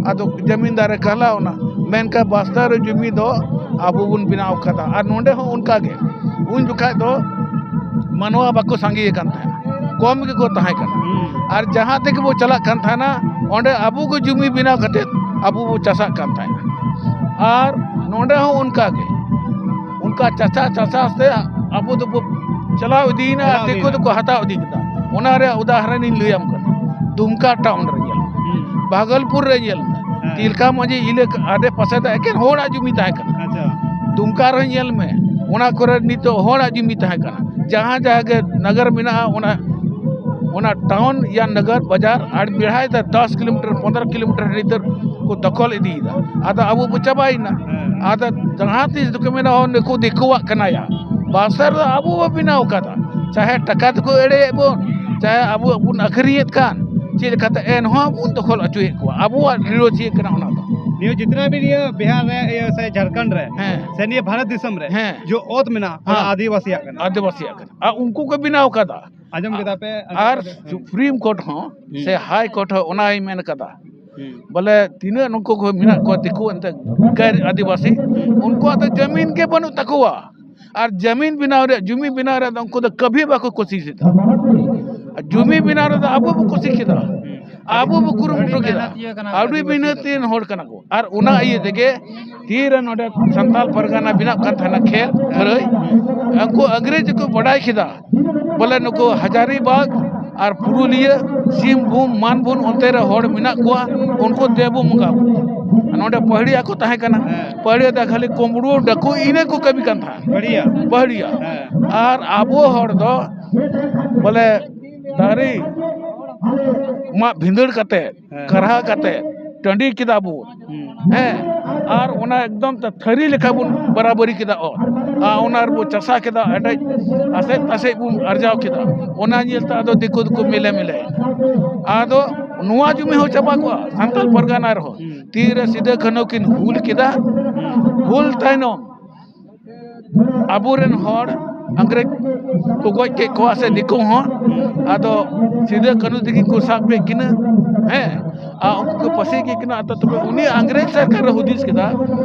ᱟᱫᱚ ᱡᱟᱢᱤᱱᱫᱟᱨᱮ ᱠᱟᱦᱞᱟᱣᱱᱟ, ᱢᱮᱱᱠᱷᱟᱱ ᱵᱟᱥᱛᱟ ᱨᱮ ᱡᱩᱢᱤ ᱫᱚ ᱟᱵᱚ ᱵᱚᱱ ᱵᱮᱱᱟᱣ ᱠᱟᱫᱟ᱾ ᱟᱨ ᱱᱚᱰᱮ ᱦᱚᱸ ᱚᱱᱠᱟ ᱜᱮ, ᱩᱱ ᱡᱚᱠᱷᱟᱡ ᱫᱚ ᱢᱟᱱᱣᱟ ᱵᱟᱠᱚ ᱥᱟᱸᱜᱮ ᱟᱠᱟᱱ ᱛᱟᱦᱮᱸᱱᱟ, ᱠᱚᱢ ᱜᱮᱠᱚ ᱛᱟᱦᱮᱸ ᱠᱟᱱᱟ᱾ ᱦᱩᱸ᱾ ᱟᱨ ᱡᱟᱦᱟᱸ ᱛᱮᱜᱮ ᱵᱚ ᱪᱟᱞᱟᱜ ᱠᱟᱱ ᱛᱟᱦᱮᱱᱟ, ᱚᱸᱰᱮ ᱟᱵᱚ ᱜᱮ ᱡᱩᱢᱤ ᱵᱮᱱᱟᱣ ᱠᱟᱛᱮ ᱟᱵᱚ ᱵᱚ ᱪᱟᱥᱟᱜ ᱠᱟᱱ ᱛᱟᱦᱮᱱᱟ᱾ ᱟᱨ ᱱᱚᱰᱮ ᱦᱚᱸ ᱚᱱᱠᱟ ᱜᱮ, ᱚᱱᱠᱟ ᱪᱟᱥᱟ ᱪᱟᱥᱟ ᱛᱮ ᱟᱵᱚ ᱫᱚᱵᱚ ᱪᱟᱞᱟᱣ ᱤᱫᱤᱭᱮᱱᱟ, ᱟᱨ ᱪᱟᱞᱟᱣ ᱫᱤᱠᱩ ᱤᱫᱤᱭᱮᱱᱟ᱾ ᱫᱚᱠᱚ ᱦᱟᱛᱟᱣ ᱤᱫᱤ ᱠᱮᱫᱟ᱾ ᱚᱱᱟ ᱨᱮᱭᱟᱜ ᱩᱫᱟᱦᱚᱨᱚᱱ ᱤᱧ ᱞᱟᱹᱭᱟᱢ ᱠᱟᱱᱟ, ᱫᱩᱢᱠᱟ ᱴᱟᱣᱩᱱ ᱨᱮ ᱧᱮᱞ ᱢᱮ, ᱦᱩᱸ᱾ ᱵᱷᱟᱜᱚᱞᱯᱩᱨ ᱨᱮ ᱧᱮᱞ ᱢᱮ, ᱦᱮᱸ᱾ ᱛᱤᱞᱠᱟ ᱢᱟᱹᱡᱷᱤ ᱤᱞᱟᱹᱠᱟ ᱟᱰᱮ ᱯᱟᱥᱮ ᱫᱚ ᱮᱠᱮᱱ ᱦᱚᱲᱟᱜ ᱡᱩᱢᱤ ᱛᱟᱦᱮᱸ ᱠᱟᱱᱟ᱾ ᱟᱪᱪᱷᱟ᱾ ᱫᱩᱢᱠᱟ ᱨᱮ ᱧᱮᱞ ᱢᱮ, ᱚᱱᱟ ᱠᱚᱨᱮ ᱱᱤᱛᱚᱜ ᱦᱚᱲᱟᱜ ᱡᱩᱢᱤ ᱛᱟᱦᱮᱸ ᱠᱟᱱᱟ᱾ ᱡᱟᱦᱟᱸ ᱡᱟᱦᱟᱸ ᱜᱮ ᱱᱟᱜᱟᱨ ᱢᱮᱱᱟᱜᱼᱟ, ᱚᱱᱟ, ᱚᱱᱟ ᱴᱟᱣᱩᱱ ᱭᱟ ᱱᱟᱜᱟᱨ ᱵᱟᱡᱟᱨ ᱟᱨ ᱵᱮᱲᱦᱟᱭ ᱛᱮ ᱫᱚᱥ ᱠᱤᱞᱳᱢᱤᱴᱟᱨ, ᱯᱚᱱᱫᱽᱨᱚ ᱠᱤᱞᱳᱢᱤᱴᱟᱨ ᱱᱤᱛᱚᱜ ᱠᱚ ᱫᱚᱠᱷᱚᱞ ᱤᱫᱤᱭᱮᱫᱟ᱾ ᱟᱫᱚ ᱟᱵᱚ ᱵᱚ ᱪᱟᱵᱟᱭᱮᱱᱟ᱾ ᱦᱮᱸ᱾ ᱟᱫᱚ ᱡᱟᱦᱟᱸ ᱛᱤᱥ ᱫᱚᱠᱚ ᱢᱮᱱᱟ, "ᱦᱚᱸ, ᱱᱩᱠᱩ ᱫᱤᱠᱩᱣᱟᱜ ᱠᱟᱱᱟ ᱭᱟ᱾" ᱵᱟᱥᱛᱟ ᱫᱚ ᱟᱵᱚ ᱵᱚ ᱵᱮᱱᱟᱣ ᱠᱟᱫᱟ, ᱪᱟᱦᱮ ᱴᱟᱠᱟ ᱛᱮᱠᱚ ᱮᱲᱮᱭᱮᱫ ᱵᱚᱱ, ᱪᱟᱦᱮ ᱟᱵᱚ ᱵᱚᱱ ᱟᱹᱠᱷᱨᱤᱧᱮᱫ ᱠᱟᱱ, ᱪᱮᱫ ᱞᱮᱠᱟᱛᱮ ᱮᱱᱦᱚᱸ ᱵᱚᱱ ᱫᱚᱠᱷᱚᱞ ᱦᱚᱪᱚᱭᱮᱫ ᱠᱚᱣᱟ᱾ ᱟᱵᱚᱣᱟᱜ ᱨᱤᱲᱚ ᱪᱮᱫ ᱠᱟᱱᱟ ᱚᱱᱟ ᱫᱚ? ᱱᱤᱭᱟᱹ ᱡᱤᱛᱱᱟ ᱵᱷᱤ ᱱᱤᱭᱟᱹ ᱵᱤᱦᱟᱨ ᱨᱮ, ᱤᱭᱟᱹ, ᱥᱮ ᱡᱷᱟᱲᱠᱷᱚᱸᱰ ᱨᱮ, ᱦᱮᱸ᱾ ᱥᱮ ᱱᱤᱭᱟᱹ ᱵᱷᱟᱨᱚᱛ ᱫᱤᱥᱚᱢ ᱨᱮ, ᱦᱮᱸ᱾ ᱡᱚ ᱚᱛ ᱢᱮᱱᱟᱜᱼᱟ, ᱚᱱᱟ ᱦᱮᱸ᱾ ᱟᱹᱫᱤᱵᱟᱹᱥᱤᱭᱟᱜ ᱠᱟᱱᱟ᱾ ᱟᱹᱫᱤᱵᱟᱹᱥᱤᱭᱟᱜ ᱠᱟᱱᱟ᱾ ᱟᱨ ᱩᱱᱠᱩ ᱠᱚ ᱵᱮᱱᱟᱣ ᱠᱟᱫᱟ᱾ ᱟᱸᱡᱚᱢ ᱠᱮᱫᱟ ᱯᱮ? ᱟᱨ ᱦᱮᱸ᱾ ᱥᱩᱯᱨᱤᱢ ᱠᱳᱨᱴ ᱦᱚᱸ ᱦᱩᱸ᱾ ᱥᱮ ᱦᱟᱭ ᱠᱳᱨᱴ ᱦᱚᱸ ᱚᱱᱟᱭ ᱢᱮᱱ ᱠᱟᱫᱟ᱾ ᱦᱩᱸ᱾ ᱵᱚᱞᱮ ᱛᱤᱱᱟᱹᱜ ᱱᱩᱠᱩ ᱠᱚ ᱢᱮᱱᱟᱜ ᱠᱚᱣᱟ ᱫᱤᱠᱩ ᱮᱱᱛᱮ ᱜᱮᱨ ᱟᱹᱫᱤᱵᱟᱹᱥᱤ, ᱩᱱᱠᱩᱣᱟᱜ ᱫᱚ ᱡᱟᱹᱢᱤᱱ ᱜᱮ ᱵᱟᱹᱱᱩᱜ ᱛᱟᱠᱚᱣᱟ᱾ ᱟᱨ ᱡᱟᱹᱢᱤᱱ ᱵᱮᱱᱟᱣ ᱨᱮᱭᱟᱜ, ᱡᱩᱢᱤ ᱵᱮᱱᱟᱣ ᱨᱮᱭᱟᱜ ᱫᱚ ᱩᱱᱠᱩ ᱫᱚ ᱠᱟᱹᱵᱷᱤ ᱵᱟᱠᱚ ᱠᱩᱥᱤᱥ ᱮᱫᱟ᱾ ᱟᱨ ᱡᱩᱢᱤ ᱵᱮᱱᱟᱣ ᱨᱮᱫᱚ ᱟᱵᱚ ᱵᱚ ᱠᱩᱥᱤ ᱠᱮᱫᱟ᱾ ᱟᱵᱚ ᱵᱚ ᱠᱩᱨᱩᱢᱩᱴᱩ ᱠᱮᱫᱟ᱾ ᱟᱹᱰᱤ ᱢᱮᱦᱱᱚᱛᱤᱭᱟᱱ ᱦᱚᱲ ᱠᱟᱱᱟ ᱠᱚ᱾ ᱟᱨ ᱚᱱᱟ ᱤᱭᱟᱹ ᱛᱮᱜᱮ ᱛᱤᱨᱮ ᱱᱚᱰᱮ ᱥᱟᱱᱛᱟᱞ ᱯᱟᱨᱜᱟᱱᱟ ᱵᱮᱱᱟᱜ ᱠᱟᱱ ᱛᱟᱦᱮᱱᱟ ᱠᱷᱮᱞ ᱠᱷᱟᱹᱨᱟᱹᱭ, ᱩᱱᱠᱩ ᱟᱝᱨᱮᱡᱽ ᱠᱚ ᱵᱟᱰᱟᱭ ᱠᱮᱫᱟ, ᱵᱚᱞᱮ ᱱᱩᱠᱩ ᱦᱟᱡᱟᱨᱤᱵᱟᱜᱽ ᱟᱨ ᱯᱩᱨᱩᱞᱤᱭᱟᱹ, ᱥᱤᱝᱵᱷᱩᱢ, ᱢᱟᱱᱵᱷᱩᱢ ᱚᱱᱛᱮ ᱨᱮ ᱦᱚᱲ ᱢᱮᱱᱟᱜ ᱠᱚᱣᱟ, ᱩᱱᱠᱩ ᱫᱮᱵᱚ ᱵᱚᱸᱜᱟ ᱵᱩᱨᱩ᱾ ᱱᱚᱰᱮ ᱯᱟᱹᱦᱲᱤᱭᱟ ᱠᱚ ᱛᱟᱦᱮᱸ ᱠᱟᱱᱟ᱾ ᱦᱮᱸ᱾ ᱯᱟᱹᱦᱲᱤᱭᱟ ᱫᱚ ᱠᱷᱟᱹᱞᱤ ᱠᱩᱢᱵᱽᱲᱩ, ᱰᱟᱹᱠᱩ, ᱤᱱᱟᱹ ᱠᱚ ᱠᱟᱹᱢᱤ ᱠᱟᱱ ᱛᱟᱦᱮᱸᱫ᱾ ᱯᱟᱹᱦᱲᱤᱭᱟ? ᱯᱟᱹᱦᱲᱤᱭᱟ᱾ ᱦᱮᱸ᱾ ᱟᱨ ᱟᱵᱚ ᱦᱚᱲ ᱫᱚ ᱵᱚᱞᱮ ᱫᱟᱨᱮ ᱢᱟᱜ ᱵᱷᱤᱸᱫᱟᱹᱲ ᱠᱟᱛᱮ, ᱦᱮᱸ᱾ ᱠᱟᱨᱦᱟ ᱠᱟᱛᱮ, ᱴᱟᱺᱰᱤ ᱠᱮᱫᱟ ᱵᱚᱱ᱾ ᱦᱩᱸ᱾ ᱦᱮᱸ, ᱟᱨ ᱚᱱᱟ ᱮᱠᱫᱚᱢ ᱛᱮ ᱛᱷᱟᱹᱨᱤ ᱞᱮᱠᱟ ᱵᱚᱱ ᱵᱟᱨᱟᱵᱟᱹᱨᱤ ᱠᱮᱫᱟ ᱚᱛ᱾ ᱟᱨ ᱚᱱᱟ ᱨᱮᱵᱚ ᱪᱟᱥᱟ ᱠᱮᱫᱟ, ᱮᱴᱮᱡ ᱟᱥᱮᱡ ᱛᱟᱥᱮᱡ ᱵᱚᱱ ᱟᱨᱡᱟᱣ ᱠᱮᱫᱟ᱾ ᱚᱱᱟ ᱧᱮᱞᱛᱮ ᱟᱫᱚ ᱫᱤᱠᱩ ᱫᱚᱠᱚ ᱢᱮᱞᱮ ᱢᱮᱞᱮ᱾ ᱟᱫᱚ ᱱᱚᱣᱟ ᱡᱩᱢᱤ ᱦᱚᱸ ᱪᱟᱵᱟ ᱠᱚᱜᱼᱟ ᱥᱟᱱᱛᱟᱲ ᱯᱟᱨᱜᱟᱱᱟ ᱨᱮᱦᱚᱸ᱾ ᱦᱩᱸ᱾ ᱛᱤᱨᱮ ᱥᱤᱫᱟᱹ ᱠᱟᱹᱱᱦᱩ ᱠᱤᱱ ᱦᱩᱞ ᱠᱮᱫᱟ, ᱦᱩᱸ᱾ ᱦᱩᱞ ᱛᱟᱭᱱᱚᱢ ᱟᱵᱚᱨᱮᱱ ᱦᱚᱲ ᱤᱝᱨᱮᱡᱽ ᱠᱚ ᱜᱚᱡ ᱠᱮᱫ ᱠᱚᱣᱟ ᱥᱮ ᱫᱤᱠᱩ ᱦᱚᱸ, ᱟᱫᱚ ᱥᱤᱫᱟᱹ ᱠᱟᱹᱱᱦᱩ ᱛᱟᱹᱠᱤᱱ ᱠᱚ ᱥᱟᱵ ᱠᱮᱫ ᱠᱤᱱᱟᱹ, ᱦᱮᱸ, ᱟᱨ ᱩᱱᱠᱩ ᱠᱚ ᱯᱟᱹᱥᱤ ᱠᱮᱫ ᱠᱤᱱᱟ᱾ ᱟᱫᱚ ᱛᱚᱵᱮ ᱩᱱᱤ ᱤᱝᱨᱮᱡᱽ ᱥᱚᱨᱠᱟᱨ ᱮ ᱦᱩᱫᱤᱥ ᱠᱮᱫᱟ,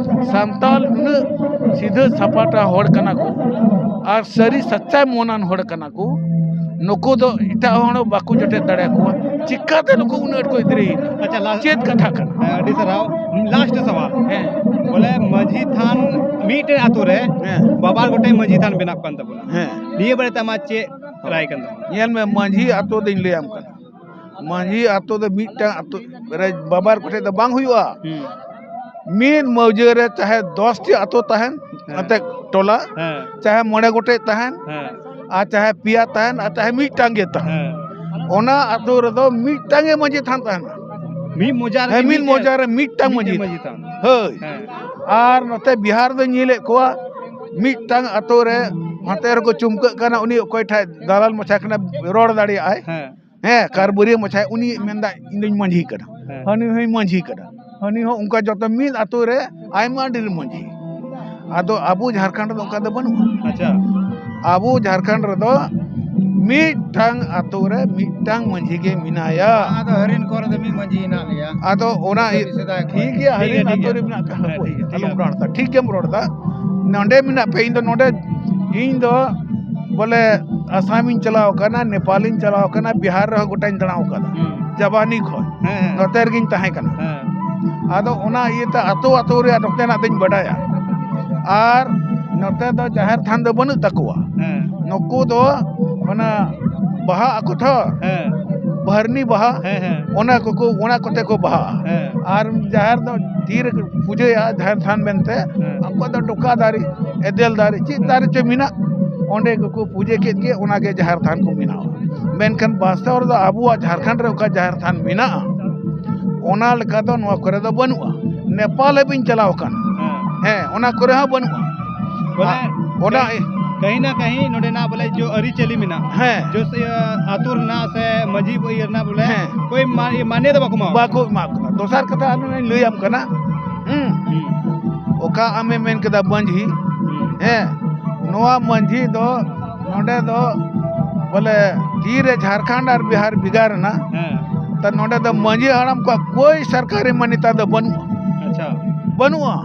ᱥᱟᱱᱛᱟᱲ ᱱᱩᱱᱟᱹᱜ ᱥᱤᱫᱷᱟᱹ ᱥᱟᱯᱟᱴᱟ ᱦᱚᱲ ᱠᱟᱱᱟ ᱠᱚ ᱟᱨ ᱥᱟᱹᱨᱤ ᱥᱟᱪᱟᱭ ᱢᱚᱱᱟᱱ ᱦᱚᱲ ᱠᱟᱱᱟ ᱠᱚ, ᱱᱩᱠᱩ ᱫᱚ ᱮᱴᱟᱜ ᱦᱚᱲ ᱦᱚᱸ ᱵᱟᱠᱚ ᱡᱚᱴᱮᱫ ᱫᱟᱲᱮᱭᱟᱠᱚᱣᱟ᱾ ᱪᱤᱠᱟᱛᱮ ᱱᱩᱠᱩ ᱩᱱᱟᱹᱜ ᱟᱸᱴ ᱠᱚ ᱮᱫᱽᱨᱮᱭᱮᱱᱟ? ᱟᱪᱪᱷᱟ, ᱞᱟᱥᱴ ᱪᱮᱫ ᱠᱟᱛᱷᱟ ᱠᱟᱱᱟ? ᱦᱮᱸ, ᱟᱹᱰᱤ ᱥᱟᱨᱦᱟᱣ᱾ ᱞᱟᱥᱴ ᱥᱟᱣᱟᱞ᱾ ᱦᱮᱸ᱾ ᱵᱚᱞᱮ ᱢᱟᱹᱡᱷᱤ ᱛᱷᱟᱱ ᱢᱤᱫᱴᱮᱱ ᱟᱛᱳ ᱨᱮ ᱦᱮᱸ᱾ ᱵᱟᱵᱟᱨ ᱜᱚᱴᱮᱡ ᱢᱟᱹᱡᱷᱤ ᱛᱷᱟᱱ ᱵᱮᱱᱟᱜ ᱠᱟᱱ ᱛᱟᱵᱚᱱᱟ᱾ ᱦᱮᱸ᱾ ᱱᱤᱭᱟᱹ ᱵᱟᱨᱮᱛᱮ ᱟᱢᱟᱜ ᱪᱮᱫ ᱨᱟᱭ ᱠᱟᱱ ᱛᱟᱢᱟ? ᱧᱮᱞ ᱢᱮ, ᱢᱟᱹᱡᱷᱤ ᱟᱛᱳ ᱫᱚᱧ ᱞᱟᱹᱭᱟᱢ ᱠᱟᱱᱟ, ᱢᱟᱹᱡᱷᱤ ᱟᱛᱳ ᱫᱚ ᱢᱤᱫᱴᱟᱝ ᱟᱛᱳ ᱨᱮ ᱵᱟᱵᱟᱨ ᱜᱚᱴᱮᱡ ᱫᱚ ᱵᱟᱝ ᱦᱩᱭᱩᱜᱼᱟ᱾ ᱦᱩᱸ᱾ ᱢᱤᱫ ᱢᱟᱹᱡᱷᱤ ᱨᱮ ᱪᱟᱦᱮ ᱫᱚᱥ ᱴᱤ ᱟᱛᱳ ᱛᱟᱦᱮᱱ, ᱦᱮᱸ᱾ ᱮᱱᱛᱮ ᱴᱚᱞᱟ, ᱦᱮᱸ᱾ ᱪᱟᱦᱮ ᱢᱚᱬᱮ ᱜᱚᱴᱮᱡ ᱛᱟᱦᱮᱱ, ᱦᱮᱸ᱾ ᱟᱨ ᱪᱟᱦᱮ ᱯᱮᱭᱟ ᱛᱟᱦᱮᱱ, ᱟᱨ ᱪᱟᱦᱮ ᱢᱤᱫᱴᱟᱝ ᱜᱮ ᱛᱟᱦᱮᱱ, ᱦᱮᱸ᱾ ᱚᱱᱟ ᱟᱛᱳ ᱨᱮᱫᱚ ᱢᱤᱫᱴᱟᱝ ᱜᱮ ᱢᱟᱹᱡᱷᱤ ᱛᱷᱟᱱ ᱛᱟᱦᱮᱱᱟ᱾ ᱢᱤᱫ ᱢᱚᱡᱟ ᱨᱮ ᱦᱮᱸ, ᱢᱤᱫ ᱢᱤᱫᱴᱮᱱ, ᱢᱚᱡᱟ ᱨᱮ ᱢᱤᱫᱴᱟᱝ ᱢᱤᱫᱴᱮᱱ ᱢᱟᱹᱡᱷᱤ ᱢᱟᱹᱡᱷᱤ ᱛᱷᱟᱱ᱾ ᱛᱷᱟᱱ᱾ ᱦᱳᱭ᱾ ᱦᱮᱸ᱾ ᱟᱨ ᱱᱚᱛᱮ ᱵᱤᱦᱟᱨ ᱫᱚᱧ ᱧᱮᱞᱮᱫ ᱠᱚᱣᱟ, ᱢᱤᱫᱴᱟᱝ ᱟᱛᱳ ᱨᱮ ᱦᱟᱱᱛᱮ ᱨᱮᱠᱚ ᱪᱩᱢᱠᱟᱹᱜ ᱠᱟᱱᱟ, ᱩᱱᱤ ᱚᱠᱚᱭ ᱴᱷᱮᱡ ᱫᱟᱞᱟᱞ ᱢᱟᱪᱷᱟ ᱠᱟᱱᱟ, ᱨᱚᱲ ᱫᱟᱲᱮᱭᱟᱜᱼᱟᱭ᱾ ᱦᱮᱸ᱾ ᱦᱮᱸ, ᱠᱟᱨᱵᱟᱹᱨᱤᱭᱟᱹ ᱢᱟᱪᱷᱟᱭ, ᱩᱱᱤ ᱢᱮᱱᱫᱟ, "ᱤᱧ ᱫᱚᱧ ᱢᱟᱹᱡᱷᱤ ᱠᱟᱱᱟ, ᱦᱮᱸ᱾ ᱦᱟᱹᱱᱤ ᱦᱚᱸᱭ ᱢᱟᱹᱡᱷᱤ ᱠᱟᱱᱟ, ᱦᱟᱹᱱᱤ ᱦᱚᱸ ᱚᱱᱠᱟ", ᱡᱚᱛᱚ ᱢᱤᱫ ᱟᱛᱳ ᱨᱮ ᱟᱭᱢᱟ ᱰᱷᱮᱨ ᱢᱟᱹᱡᱷᱤ᱾ ᱟᱫᱚ ᱟᱵᱚ ᱡᱷᱟᱲᱠᱷᱚᱸᱰ ᱨᱮᱫᱚ ᱚᱱᱠᱟ ᱫᱚ ᱵᱟᱹᱱᱩᱜᱼᱟ᱾ ᱟᱪᱪᱷᱟ᱾ ᱟᱵᱚ ᱡᱷᱟᱲᱠᱷᱚᱸᱰ ᱨᱮᱫᱚ ᱢᱤᱫᱴᱟᱝ ᱟᱛᱳ ᱨᱮ ᱢᱤᱫᱴᱟᱝ ᱢᱟᱹᱡᱷᱤ ᱜᱮ ᱢᱮᱱᱟᱭᱟ᱾ ᱟᱫᱚ ᱦᱟᱹᱨᱤᱱ ᱠᱚᱨᱮ ᱫᱚ ᱢᱤᱫ ᱢᱟᱹᱡᱷᱤ ᱦᱮᱱᱟᱜ ᱞᱮᱭᱟ᱾ ᱟᱫᱚ ᱚᱱᱟ ᱥᱮᱫᱟᱭ ᱠᱷᱚᱱ᱾ ᱴᱷᱤᱠ ᱜᱮᱭᱟ, ᱴᱷᱤᱠ ᱦᱟᱹᱨᱤᱱ ᱜᱮᱭᱟ, ᱟᱛᱳ ᱴᱷᱤᱠ ᱨᱮ ᱜᱮᱭᱟ᱾ ᱢᱮᱱᱟᱜ ᱯᱮ, ᱦᱮᱸ, ᱦᱟᱯᱳᱭ, ᱴᱷᱤᱠ ᱜᱮᱭᱟ, ᱴᱷᱤᱠ ᱟᱞᱚᱢ ᱜᱮᱭᱟ᱾ ᱨᱚᱲ ᱫᱟ, ᱴᱷᱤᱠ ᱜᱮᱭᱟᱢ ᱨᱚᱲ ᱫᱟ᱾ ᱱᱚᱰᱮ ᱢᱮᱱᱟᱜ ᱯᱮ, ᱤᱧ ᱫᱚ ᱱᱚᱰᱮ, ᱤᱧ ᱫᱚ ᱵᱚᱞᱮ ᱟᱥᱟᱢᱤᱧ ᱪᱟᱞᱟᱣ ᱠᱟᱱᱟ, ᱱᱮᱯᱟᱞᱤᱧ ᱪᱟᱞᱟᱣ ᱠᱟᱱᱟ, ᱵᱤᱦᱟᱨ ᱨᱮᱦᱚᱸ ᱜᱚᱴᱟᱧ ᱫᱟᱬᱟ ᱟᱠᱟᱫᱟ᱾ ᱦᱩᱸ᱾ ᱡᱟᱵᱟᱱᱤ ᱠᱷᱚᱱ ᱦᱮᱸ, ᱦᱮᱸ᱾ ᱱᱚᱛᱮ ᱨᱮᱜᱤᱧ ᱛᱟᱦᱮᱸ ᱠᱟᱱᱟ᱾ ᱦᱮᱸ᱾ ᱟᱫᱚ ᱚᱱᱟ ᱤᱭᱟᱹᱛᱮ ᱟᱛᱳ ᱟᱛᱳ ᱨᱮᱭᱟᱜ ᱱᱚᱛᱮᱱᱟᱜ ᱫᱚᱧ ᱵᱟᱰᱟᱭᱟ᱾ ᱟᱨ ᱱᱚᱛᱮ ᱫᱚ ᱡᱟᱦᱮᱨ ᱛᱷᱟᱱ ᱫᱚ ᱵᱟᱹᱱᱩᱜ ᱛᱟᱠᱚᱣᱟ᱾ ᱦᱮᱸ᱾ ᱱᱩᱠᱩ ᱫᱚ ᱚᱱᱟ ᱵᱟᱦᱟᱜ ᱟᱠᱚ ᱛᱷᱚ, ᱦᱮᱸ᱾ ᱵᱷᱟᱨᱱᱤ ᱵᱟᱦᱟ, ᱦᱮᱸ, ᱦᱮᱸ᱾ ᱚᱱᱟ ᱠᱚᱠᱚ, ᱚᱱᱟ ᱠᱚᱛᱮ ᱠᱚ ᱵᱟᱦᱟᱜᱼᱟ᱾ ᱦᱮᱸ᱾ ᱟᱨ ᱡᱟᱦᱮᱨ ᱫᱚ ᱛᱤᱨᱮ ᱯᱩᱡᱟᱹᱭᱟ ᱡᱟᱦᱮᱨ ᱛᱷᱟᱱ ᱢᱮᱱᱛᱮ, ᱦᱮᱸ᱾ ᱟᱠᱚ ᱫᱚ ᱰᱚᱠᱟ ᱫᱟᱨᱮ, ᱮᱫᱮᱞ ᱫᱟᱨᱮ, ᱪᱮᱫ ᱫᱟᱨᱮ ᱪᱚ ᱢᱮᱱᱟᱜ, ᱚᱸᱰᱮ ᱜᱮᱠᱚ ᱯᱩᱡᱟᱹ ᱠᱮᱫ ᱜᱮ, ᱚᱱᱟᱜᱮ ᱡᱟᱦᱮᱨ ᱛᱷᱟᱱ ᱠᱚ ᱵᱮᱱᱟᱣᱟ᱾ ᱢᱮᱱᱠᱷᱟᱱ ᱵᱟᱥᱛᱚᱵ ᱨᱮᱫᱚ ᱟᱵᱚᱣᱟᱜ ᱡᱷᱟᱲᱠᱷᱚᱸᱰ ᱨᱮ ᱚᱠᱟ ᱡᱟᱦᱮᱨ ᱛᱷᱟᱱ ᱢᱮᱱᱟᱜᱼᱟ, ᱚᱱᱟ ᱞᱮᱠᱟ ᱫᱚ ᱱᱚᱣᱟ ᱠᱚᱨᱮ ᱫᱚ ᱵᱟᱹᱱᱩᱜᱼᱟ᱾ ᱱᱮᱯᱟᱞ ᱦᱟᱹᱵᱤᱧ ᱪᱟᱞᱟᱣ ᱟᱠᱟᱱᱟ᱾ ᱦᱮᱸ᱾ ᱦᱮᱸ, ᱚᱱᱟ ᱠᱚᱨᱮ ᱦᱚᱸ ᱵᱟᱹᱱᱩᱜᱼᱟ᱾ ᱵᱚᱞᱮ, ᱟᱨ ᱚᱱᱟ ᱠᱟᱹᱦᱤ-, ᱠᱟᱹᱦᱤ ᱱᱟ ᱠᱟᱹᱦᱤ ᱱᱚᱰᱮᱱᱟᱜ ᱵᱚᱞᱮ ᱡᱚ ᱟᱹᱨᱤᱪᱟᱹᱞᱤ ᱢᱮᱱᱟᱜᱼᱟ᱾ ᱦᱮᱸ᱾ ᱡᱚᱥ ᱤᱭᱟᱹ ᱟᱹᱛᱩ ᱨᱮᱱᱟᱜ ᱥᱮ ᱢᱟᱹᱡᱷᱤ ᱤᱭᱟᱹ ᱨᱮᱱᱟᱜ ᱵᱚᱞᱮ ᱦᱮᱸ᱾ ᱠᱳᱭ ᱢᱟ-, ᱢᱟᱱᱮ ᱫᱚ ᱵᱟᱠᱚ ᱮᱢᱟ᱾ ᱵᱟᱠᱚ ᱮᱢᱟ ᱠᱚ ᱠᱟᱱᱟ᱾ ᱫᱚᱥᱟᱨ ᱠᱟᱛᱷᱟ ᱟᱨ ᱱᱚᱜᱼᱚᱭ ᱞᱟᱹᱭᱟᱢ ᱠᱟᱱᱟ᱾ ᱦᱩᱸ᱾ ᱦᱩᱸ᱾ ᱚᱠᱟ ᱟᱢᱮ ᱢᱮᱱ ᱠᱮᱫᱟ ᱢᱟᱹᱡᱷᱤ᱾ ᱦᱩᱸ᱾ ᱦᱮᱸ᱾ ᱱᱚᱣᱟ ᱢᱟᱹᱡᱷᱤ ᱫᱚ ᱱᱚᱰᱮ ᱫᱚ ᱵᱚᱞᱮ ᱛᱤᱨᱮ ᱡᱷᱟᱲᱠᱷᱚᱸᱰ ᱟᱨ ᱵᱤᱦᱟᱨ ᱵᱷᱮᱜᱟᱨ ᱮᱱᱟ, ᱦᱮᱸ᱾ ᱛᱚ ᱱᱚᱰᱮ ᱫᱚ ᱢᱟᱹᱡᱷᱤ ᱦᱟᱲᱟᱢ ᱠᱚᱣᱟᱜ ᱠᱳᱭ ᱥᱚᱨᱠᱟᱨᱤ ᱢᱟᱱᱭᱚᱛᱟ ᱫᱚ ᱵᱟᱹᱱᱩᱜᱼᱟ᱾ ᱟᱪᱪᱷᱟ᱾ ᱵᱟᱹᱱᱩᱜᱼᱟ᱾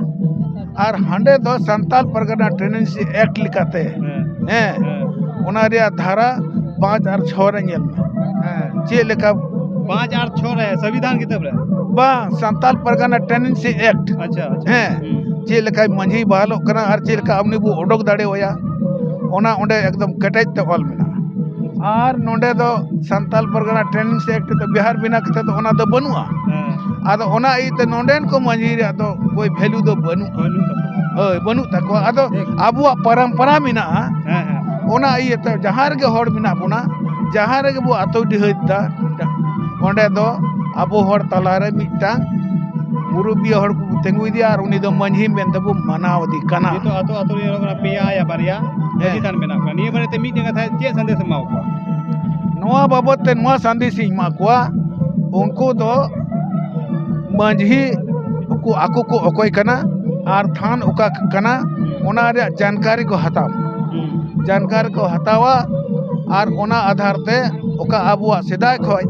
ᱟᱨ ᱦᱟᱸᱰᱮ ᱫᱚ ᱥᱟᱱᱛᱟᱞ ᱯᱟᱨᱜᱟᱱᱟ ᱴᱮᱱᱰᱮᱱᱥᱤ ᱮᱠᱴ ᱞᱮᱠᱟᱛᱮ, ᱦᱮᱸ᱾ ᱦᱮᱸ, ᱦᱮᱸ᱾ ᱚᱱᱟ ᱨᱮᱭᱟᱜ ᱫᱷᱟᱨᱟ ᱯᱟᱸᱪ ᱟᱨ ᱪᱷᱚ ᱨᱮ ᱧᱮᱞ ᱢᱮ᱾ ᱦᱮᱸ᱾ ᱪᱮᱫ ᱞᱮᱠᱟ? ᱯᱟᱸᱪ ᱟᱨ ᱪᱷᱚ ᱨᱮ ᱥᱚᱝᱵᱤᱫᱷᱟᱱ ᱠᱤᱛᱟᱹᱵ ᱨᱮ? ᱵᱟᱝ, ᱥᱟᱱᱛᱟᱞ ᱯᱟᱨᱜᱟᱱᱟ ᱴᱮᱱᱰᱮᱱᱥᱤ ᱮᱠᱴ᱾ ᱟᱪᱪᱷᱟ, ᱟᱪᱪᱷᱟ᱾ ᱦᱮᱸ᱾ ᱦᱩᱸ᱾ ᱪᱮᱫ ᱞᱮᱠᱟ ᱢᱟᱹᱡᱷᱤ ᱵᱟᱦᱟᱞᱚᱜ ᱠᱟᱱᱟ ᱟᱨ ᱪᱮᱫ ᱞᱮᱠᱟ ᱩᱱᱤ ᱵᱚ ᱚᱰᱚᱠ ᱫᱟᱲᱮᱣᱟᱭᱟ, ᱚᱱᱟ ᱚᱸᱰᱮ ᱮᱠᱫᱚᱢ ᱠᱮᱴᱮᱡ ᱛᱮ ᱚᱞ ᱢᱮᱱᱟᱜᱼᱟ᱾ ᱟᱨ ᱱᱚᱰᱮ ᱫᱚ ᱥᱟᱱᱛᱟᱞ ᱯᱟᱨᱜᱟᱱᱟ ᱴᱮᱱᱰᱮᱱᱥᱤ ᱮᱠᱴ ᱫᱚ ᱵᱤᱦᱟᱨ ᱵᱮᱱᱟᱣ ᱠᱟᱛᱮ ᱫᱚ ᱚᱱᱟ ᱫᱚ ᱵᱟᱹᱱᱩᱜᱼᱟ᱾ ᱦᱮᱸ᱾ ᱟᱫᱚ ᱚᱱᱟ ᱤᱭᱟᱹᱛᱮ ᱱᱚᱰᱮᱱ ᱠᱚ ᱢᱟᱹᱡᱷᱤ ᱨᱮᱭᱟᱜ ᱫᱚ ᱠᱳᱭ ᱵᱷᱮᱞᱩ ᱫᱚ ᱵᱟᱹᱱᱩᱜᱼᱟ᱾ ᱵᱟᱹᱱᱩᱜ ᱛᱟᱠᱚᱣᱟ᱾ ᱦᱳᱭ, ᱵᱟᱹᱱᱩᱜ ᱛᱟᱠᱚᱣᱟ᱾ ᱟᱫᱚ ᱴᱷᱤᱠ᱾ ᱟᱵᱚᱣᱟᱜ ᱯᱚᱨᱚᱢᱯᱚᱨᱟ ᱢᱮᱱᱟᱜᱼᱟ᱾ ᱦᱮᱸ, ᱦᱮᱸ᱾ ᱚᱱᱟ ᱤᱭᱟᱹᱛᱮ ᱡᱟᱦᱟᱸ ᱨᱮᱜᱮ ᱦᱚᱲ ᱢᱮᱱᱟᱜ ᱵᱚᱱᱟ, ᱡᱟᱦᱟᱸ ᱨᱮᱜᱮ ᱵᱚ ᱟᱹᱛᱩ ᱰᱤᱦᱟᱹᱛ ᱫᱟ, ᱚᱸᱰᱮ ᱫᱚ ᱟᱵᱚ ᱦᱚᱲ ᱛᱟᱞᱟᱨᱮ ᱢᱤᱫᱴᱟᱝ ᱢᱩᱨᱩᱵᱤᱭᱟᱹ ᱦᱚᱲ ᱠᱚ ᱛᱤᱸᱜᱩ ᱤᱫᱤᱭᱟ ᱟᱨ ᱩᱱᱤ ᱫᱚ ᱢᱟᱹᱡᱷᱤ ᱢᱮᱱᱛᱮ ᱵᱚ ᱢᱟᱱᱟᱣ ᱤᱫᱤ ᱠᱟᱱᱟ᱾ ᱱᱤᱛᱚᱜ ᱟᱹᱛᱩ ᱟᱹᱛᱩ ᱨᱮ ᱧᱮᱞᱚᱜ ᱠᱟᱱᱟ ᱯᱮᱭᱟ ᱭᱟ ᱵᱟᱨᱭᱟ ᱢᱟᱹᱡᱷᱤ ᱦᱮᱸ᱾ ᱛᱷᱟᱱ ᱢᱮᱱᱟᱜ ᱠᱚᱣᱟ᱾ ᱱᱤᱭᱟᱹ ᱵᱟᱨᱮᱛᱮ ᱢᱤᱫᱴᱮᱱ ᱠᱟᱛᱷᱟ ᱪᱮᱫ ᱥᱟᱸᱫᱮᱥ ᱮᱢ ᱮᱢᱟ ᱠᱚᱣᱟ? ᱱᱚᱣᱟ ᱵᱟᱵᱚᱛ ᱛᱮ ᱱᱚᱣᱟ ᱥᱟᱸᱫᱮᱥ ᱤᱧ ᱮᱢᱟ ᱠᱚᱣᱟ, ᱩᱱᱠᱩ ᱫᱚ ᱢᱟᱹᱡᱷᱤ ᱠᱚ ᱟᱠᱚ ᱠᱚ ᱚᱠᱚᱭ ᱠᱟᱱᱟ ᱟᱨ ᱛᱷᱟᱱ ᱚᱠᱟ ᱠᱟᱱᱟ, ᱚᱱᱟ ᱨᱮᱭᱟᱜ ᱡᱟᱱᱠᱟᱨᱤ ᱠᱚ ᱦᱟᱛᱟᱣ ᱢᱟ᱾ ᱦᱩᱸ᱾ ᱡᱟᱱᱠᱟᱨᱤ ᱠᱚ ᱦᱟᱛᱟᱣᱟ ᱟᱨ ᱚᱱᱟ ᱟᱫᱷᱟᱨ ᱛᱮ ᱚᱠᱟ ᱟᱵᱚᱣᱟᱜ ᱥᱮᱫᱟᱭ ᱠᱷᱚᱱ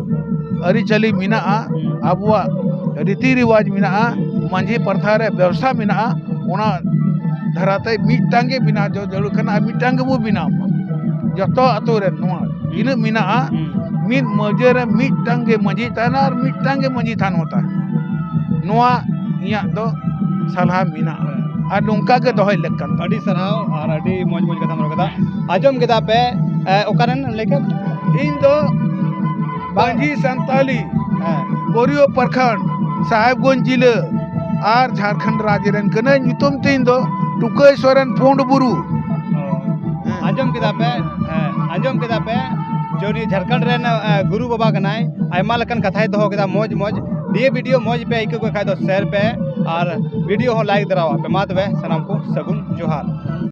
ᱟᱹᱨᱤᱪᱟᱹᱞᱤ ᱢᱮᱱᱟᱜᱼᱟ, ᱟᱵᱚᱣᱟᱜ ᱨᱤᱛᱤ ᱨᱮᱣᱟᱡᱽ ᱢᱮᱱᱟᱜᱼᱟ, ᱢᱟᱹᱡᱷᱤ ᱯᱟᱨᱛᱷᱟ ᱨᱮ ᱵᱮᱵᱽᱥᱟ ᱢᱮᱱᱟᱜᱼᱟ, ᱚᱱᱟ ᱫᱷᱟᱨᱟᱛᱮ ᱢᱤᱫᱴᱟᱝ ᱜᱮ ᱵᱮᱱᱟᱣ ᱡᱚ-, ᱡᱟᱹᱨᱩᱲ ᱠᱟᱱᱟ ᱟᱨ ᱢᱤᱫᱴᱟᱝ ᱜᱮᱵᱚ ᱵᱮᱱᱟᱣ ᱢᱟ᱾ ᱡᱚᱛᱚ ᱟᱛᱳ ᱨᱮ ᱱᱚᱣᱟ ᱛᱤᱱᱟᱹᱜ ᱢᱮᱱᱟᱜᱼᱟ, ᱦᱩᱸ᱾ ᱢᱤᱫ ᱢᱟᱹᱡᱷᱤ ᱨᱮ ᱢᱤᱫᱴᱟᱝ ᱜᱮ ᱢᱟᱹᱡᱷᱤ ᱛᱟᱦᱮᱱᱟ ᱟᱨ ᱢᱤᱫᱴᱟᱝ ᱜᱮ ᱢᱟᱹᱡᱷᱤ ᱛᱷᱟᱱ ᱦᱚᱸ ᱛᱟᱦᱮᱱᱟ᱾ ᱱᱚᱣᱟ ᱤᱧᱟᱹᱜ ᱫᱚ ᱥᱟᱞᱦᱟ ᱢᱮᱱᱟᱜᱼᱟ ᱟᱨ ᱱᱚᱝᱠᱟ ᱜᱮ ᱫᱚᱦᱚᱭ ᱞᱮᱠ ᱠᱟᱱ ᱛᱟᱦᱮᱸ᱾ ᱟᱹᱰᱤ ᱥᱟᱨᱦᱟᱣ ᱟᱨ ᱟᱹᱰᱤ ᱢᱚᱡᱽ ᱢᱚᱡᱽ ᱠᱟᱛᱷᱟᱢ ᱨᱚᱲ ᱠᱮᱫᱟ᱾ ᱟᱸᱡᱚᱢ ᱠᱮᱫᱟ ᱯᱮ, ᱮ, ᱚᱠᱟᱨᱮᱱ ᱞᱟᱹᱭ ᱠᱮᱫ? ᱤᱧ ᱫᱚ ᱵᱟᱝ᱾ ᱢᱟᱹᱡᱷᱤ ᱥᱟᱱᱛᱟᱞᱤ, ᱦᱮᱸ᱾ ᱵᱳᱨᱤᱭᱳ ᱯᱨᱚᱠᱷᱚᱸᱰ, ᱥᱟᱦᱮᱵᱽᱜᱚᱸᱡᱽ ᱡᱤᱞᱟᱹ ᱟᱨ ᱡᱷᱟᱲᱠᱷᱚᱸᱰ ᱨᱟᱡᱽ ᱨᱮᱱ ᱠᱟᱹᱱᱟᱹᱧ᱾ ᱧᱩᱛᱩᱢ ᱛᱤᱧ ᱫᱚ ᱴᱩᱠᱟᱹᱭ ᱥᱚᱨᱮᱱ ᱯᱩᱸᱰ ᱵᱩᱨᱩ᱾ ᱚ᱾ ᱦᱮᱸ᱾ ᱟᱸᱡᱚᱢ ᱠᱮᱫᱟ ᱯᱮ? ᱦᱮᱸ, ᱟᱸᱡᱚᱢ ᱠᱮᱫᱟ ᱯᱮ? ᱡᱮ ᱩᱱᱤ ᱡᱷᱟᱲᱠᱷᱚᱸᱰ ᱨᱮᱱ, ᱮ, ᱜᱩᱨᱩ ᱵᱟᱵᱟ ᱠᱟᱱᱟᱭ᱾ ᱟᱭᱢᱟ ᱞᱮᱠᱟᱱ ᱠᱟᱛᱷᱟᱭ ᱫᱚᱦᱚ ᱠᱮᱫᱟ, ᱢᱚᱡᱽ ᱢᱚᱡᱽ᱾ ᱱᱤᱭᱟᱹ ᱵᱷᱤᱰᱤᱭᱳ ᱢᱚᱡᱽ ᱯᱮ ᱟᱹᱭᱠᱟᱹᱣ ᱠᱮᱫ ᱠᱷᱟᱡ ᱫᱚ ᱥᱮᱭᱟᱨ ᱯᱮ ᱟᱨ ᱵᱷᱤᱰᱤᱭᱳ ᱦᱚᱸ ᱞᱟᱭᱤᱠ ᱫᱟᱨᱟᱣᱟᱜ ᱯᱮ᱾ ᱢᱟ ᱛᱚᱵᱮ ᱥᱟᱱᱟᱢ ᱠᱚ ᱥᱟᱹᱜᱩᱱ ᱡᱚᱦᱟᱨ᱾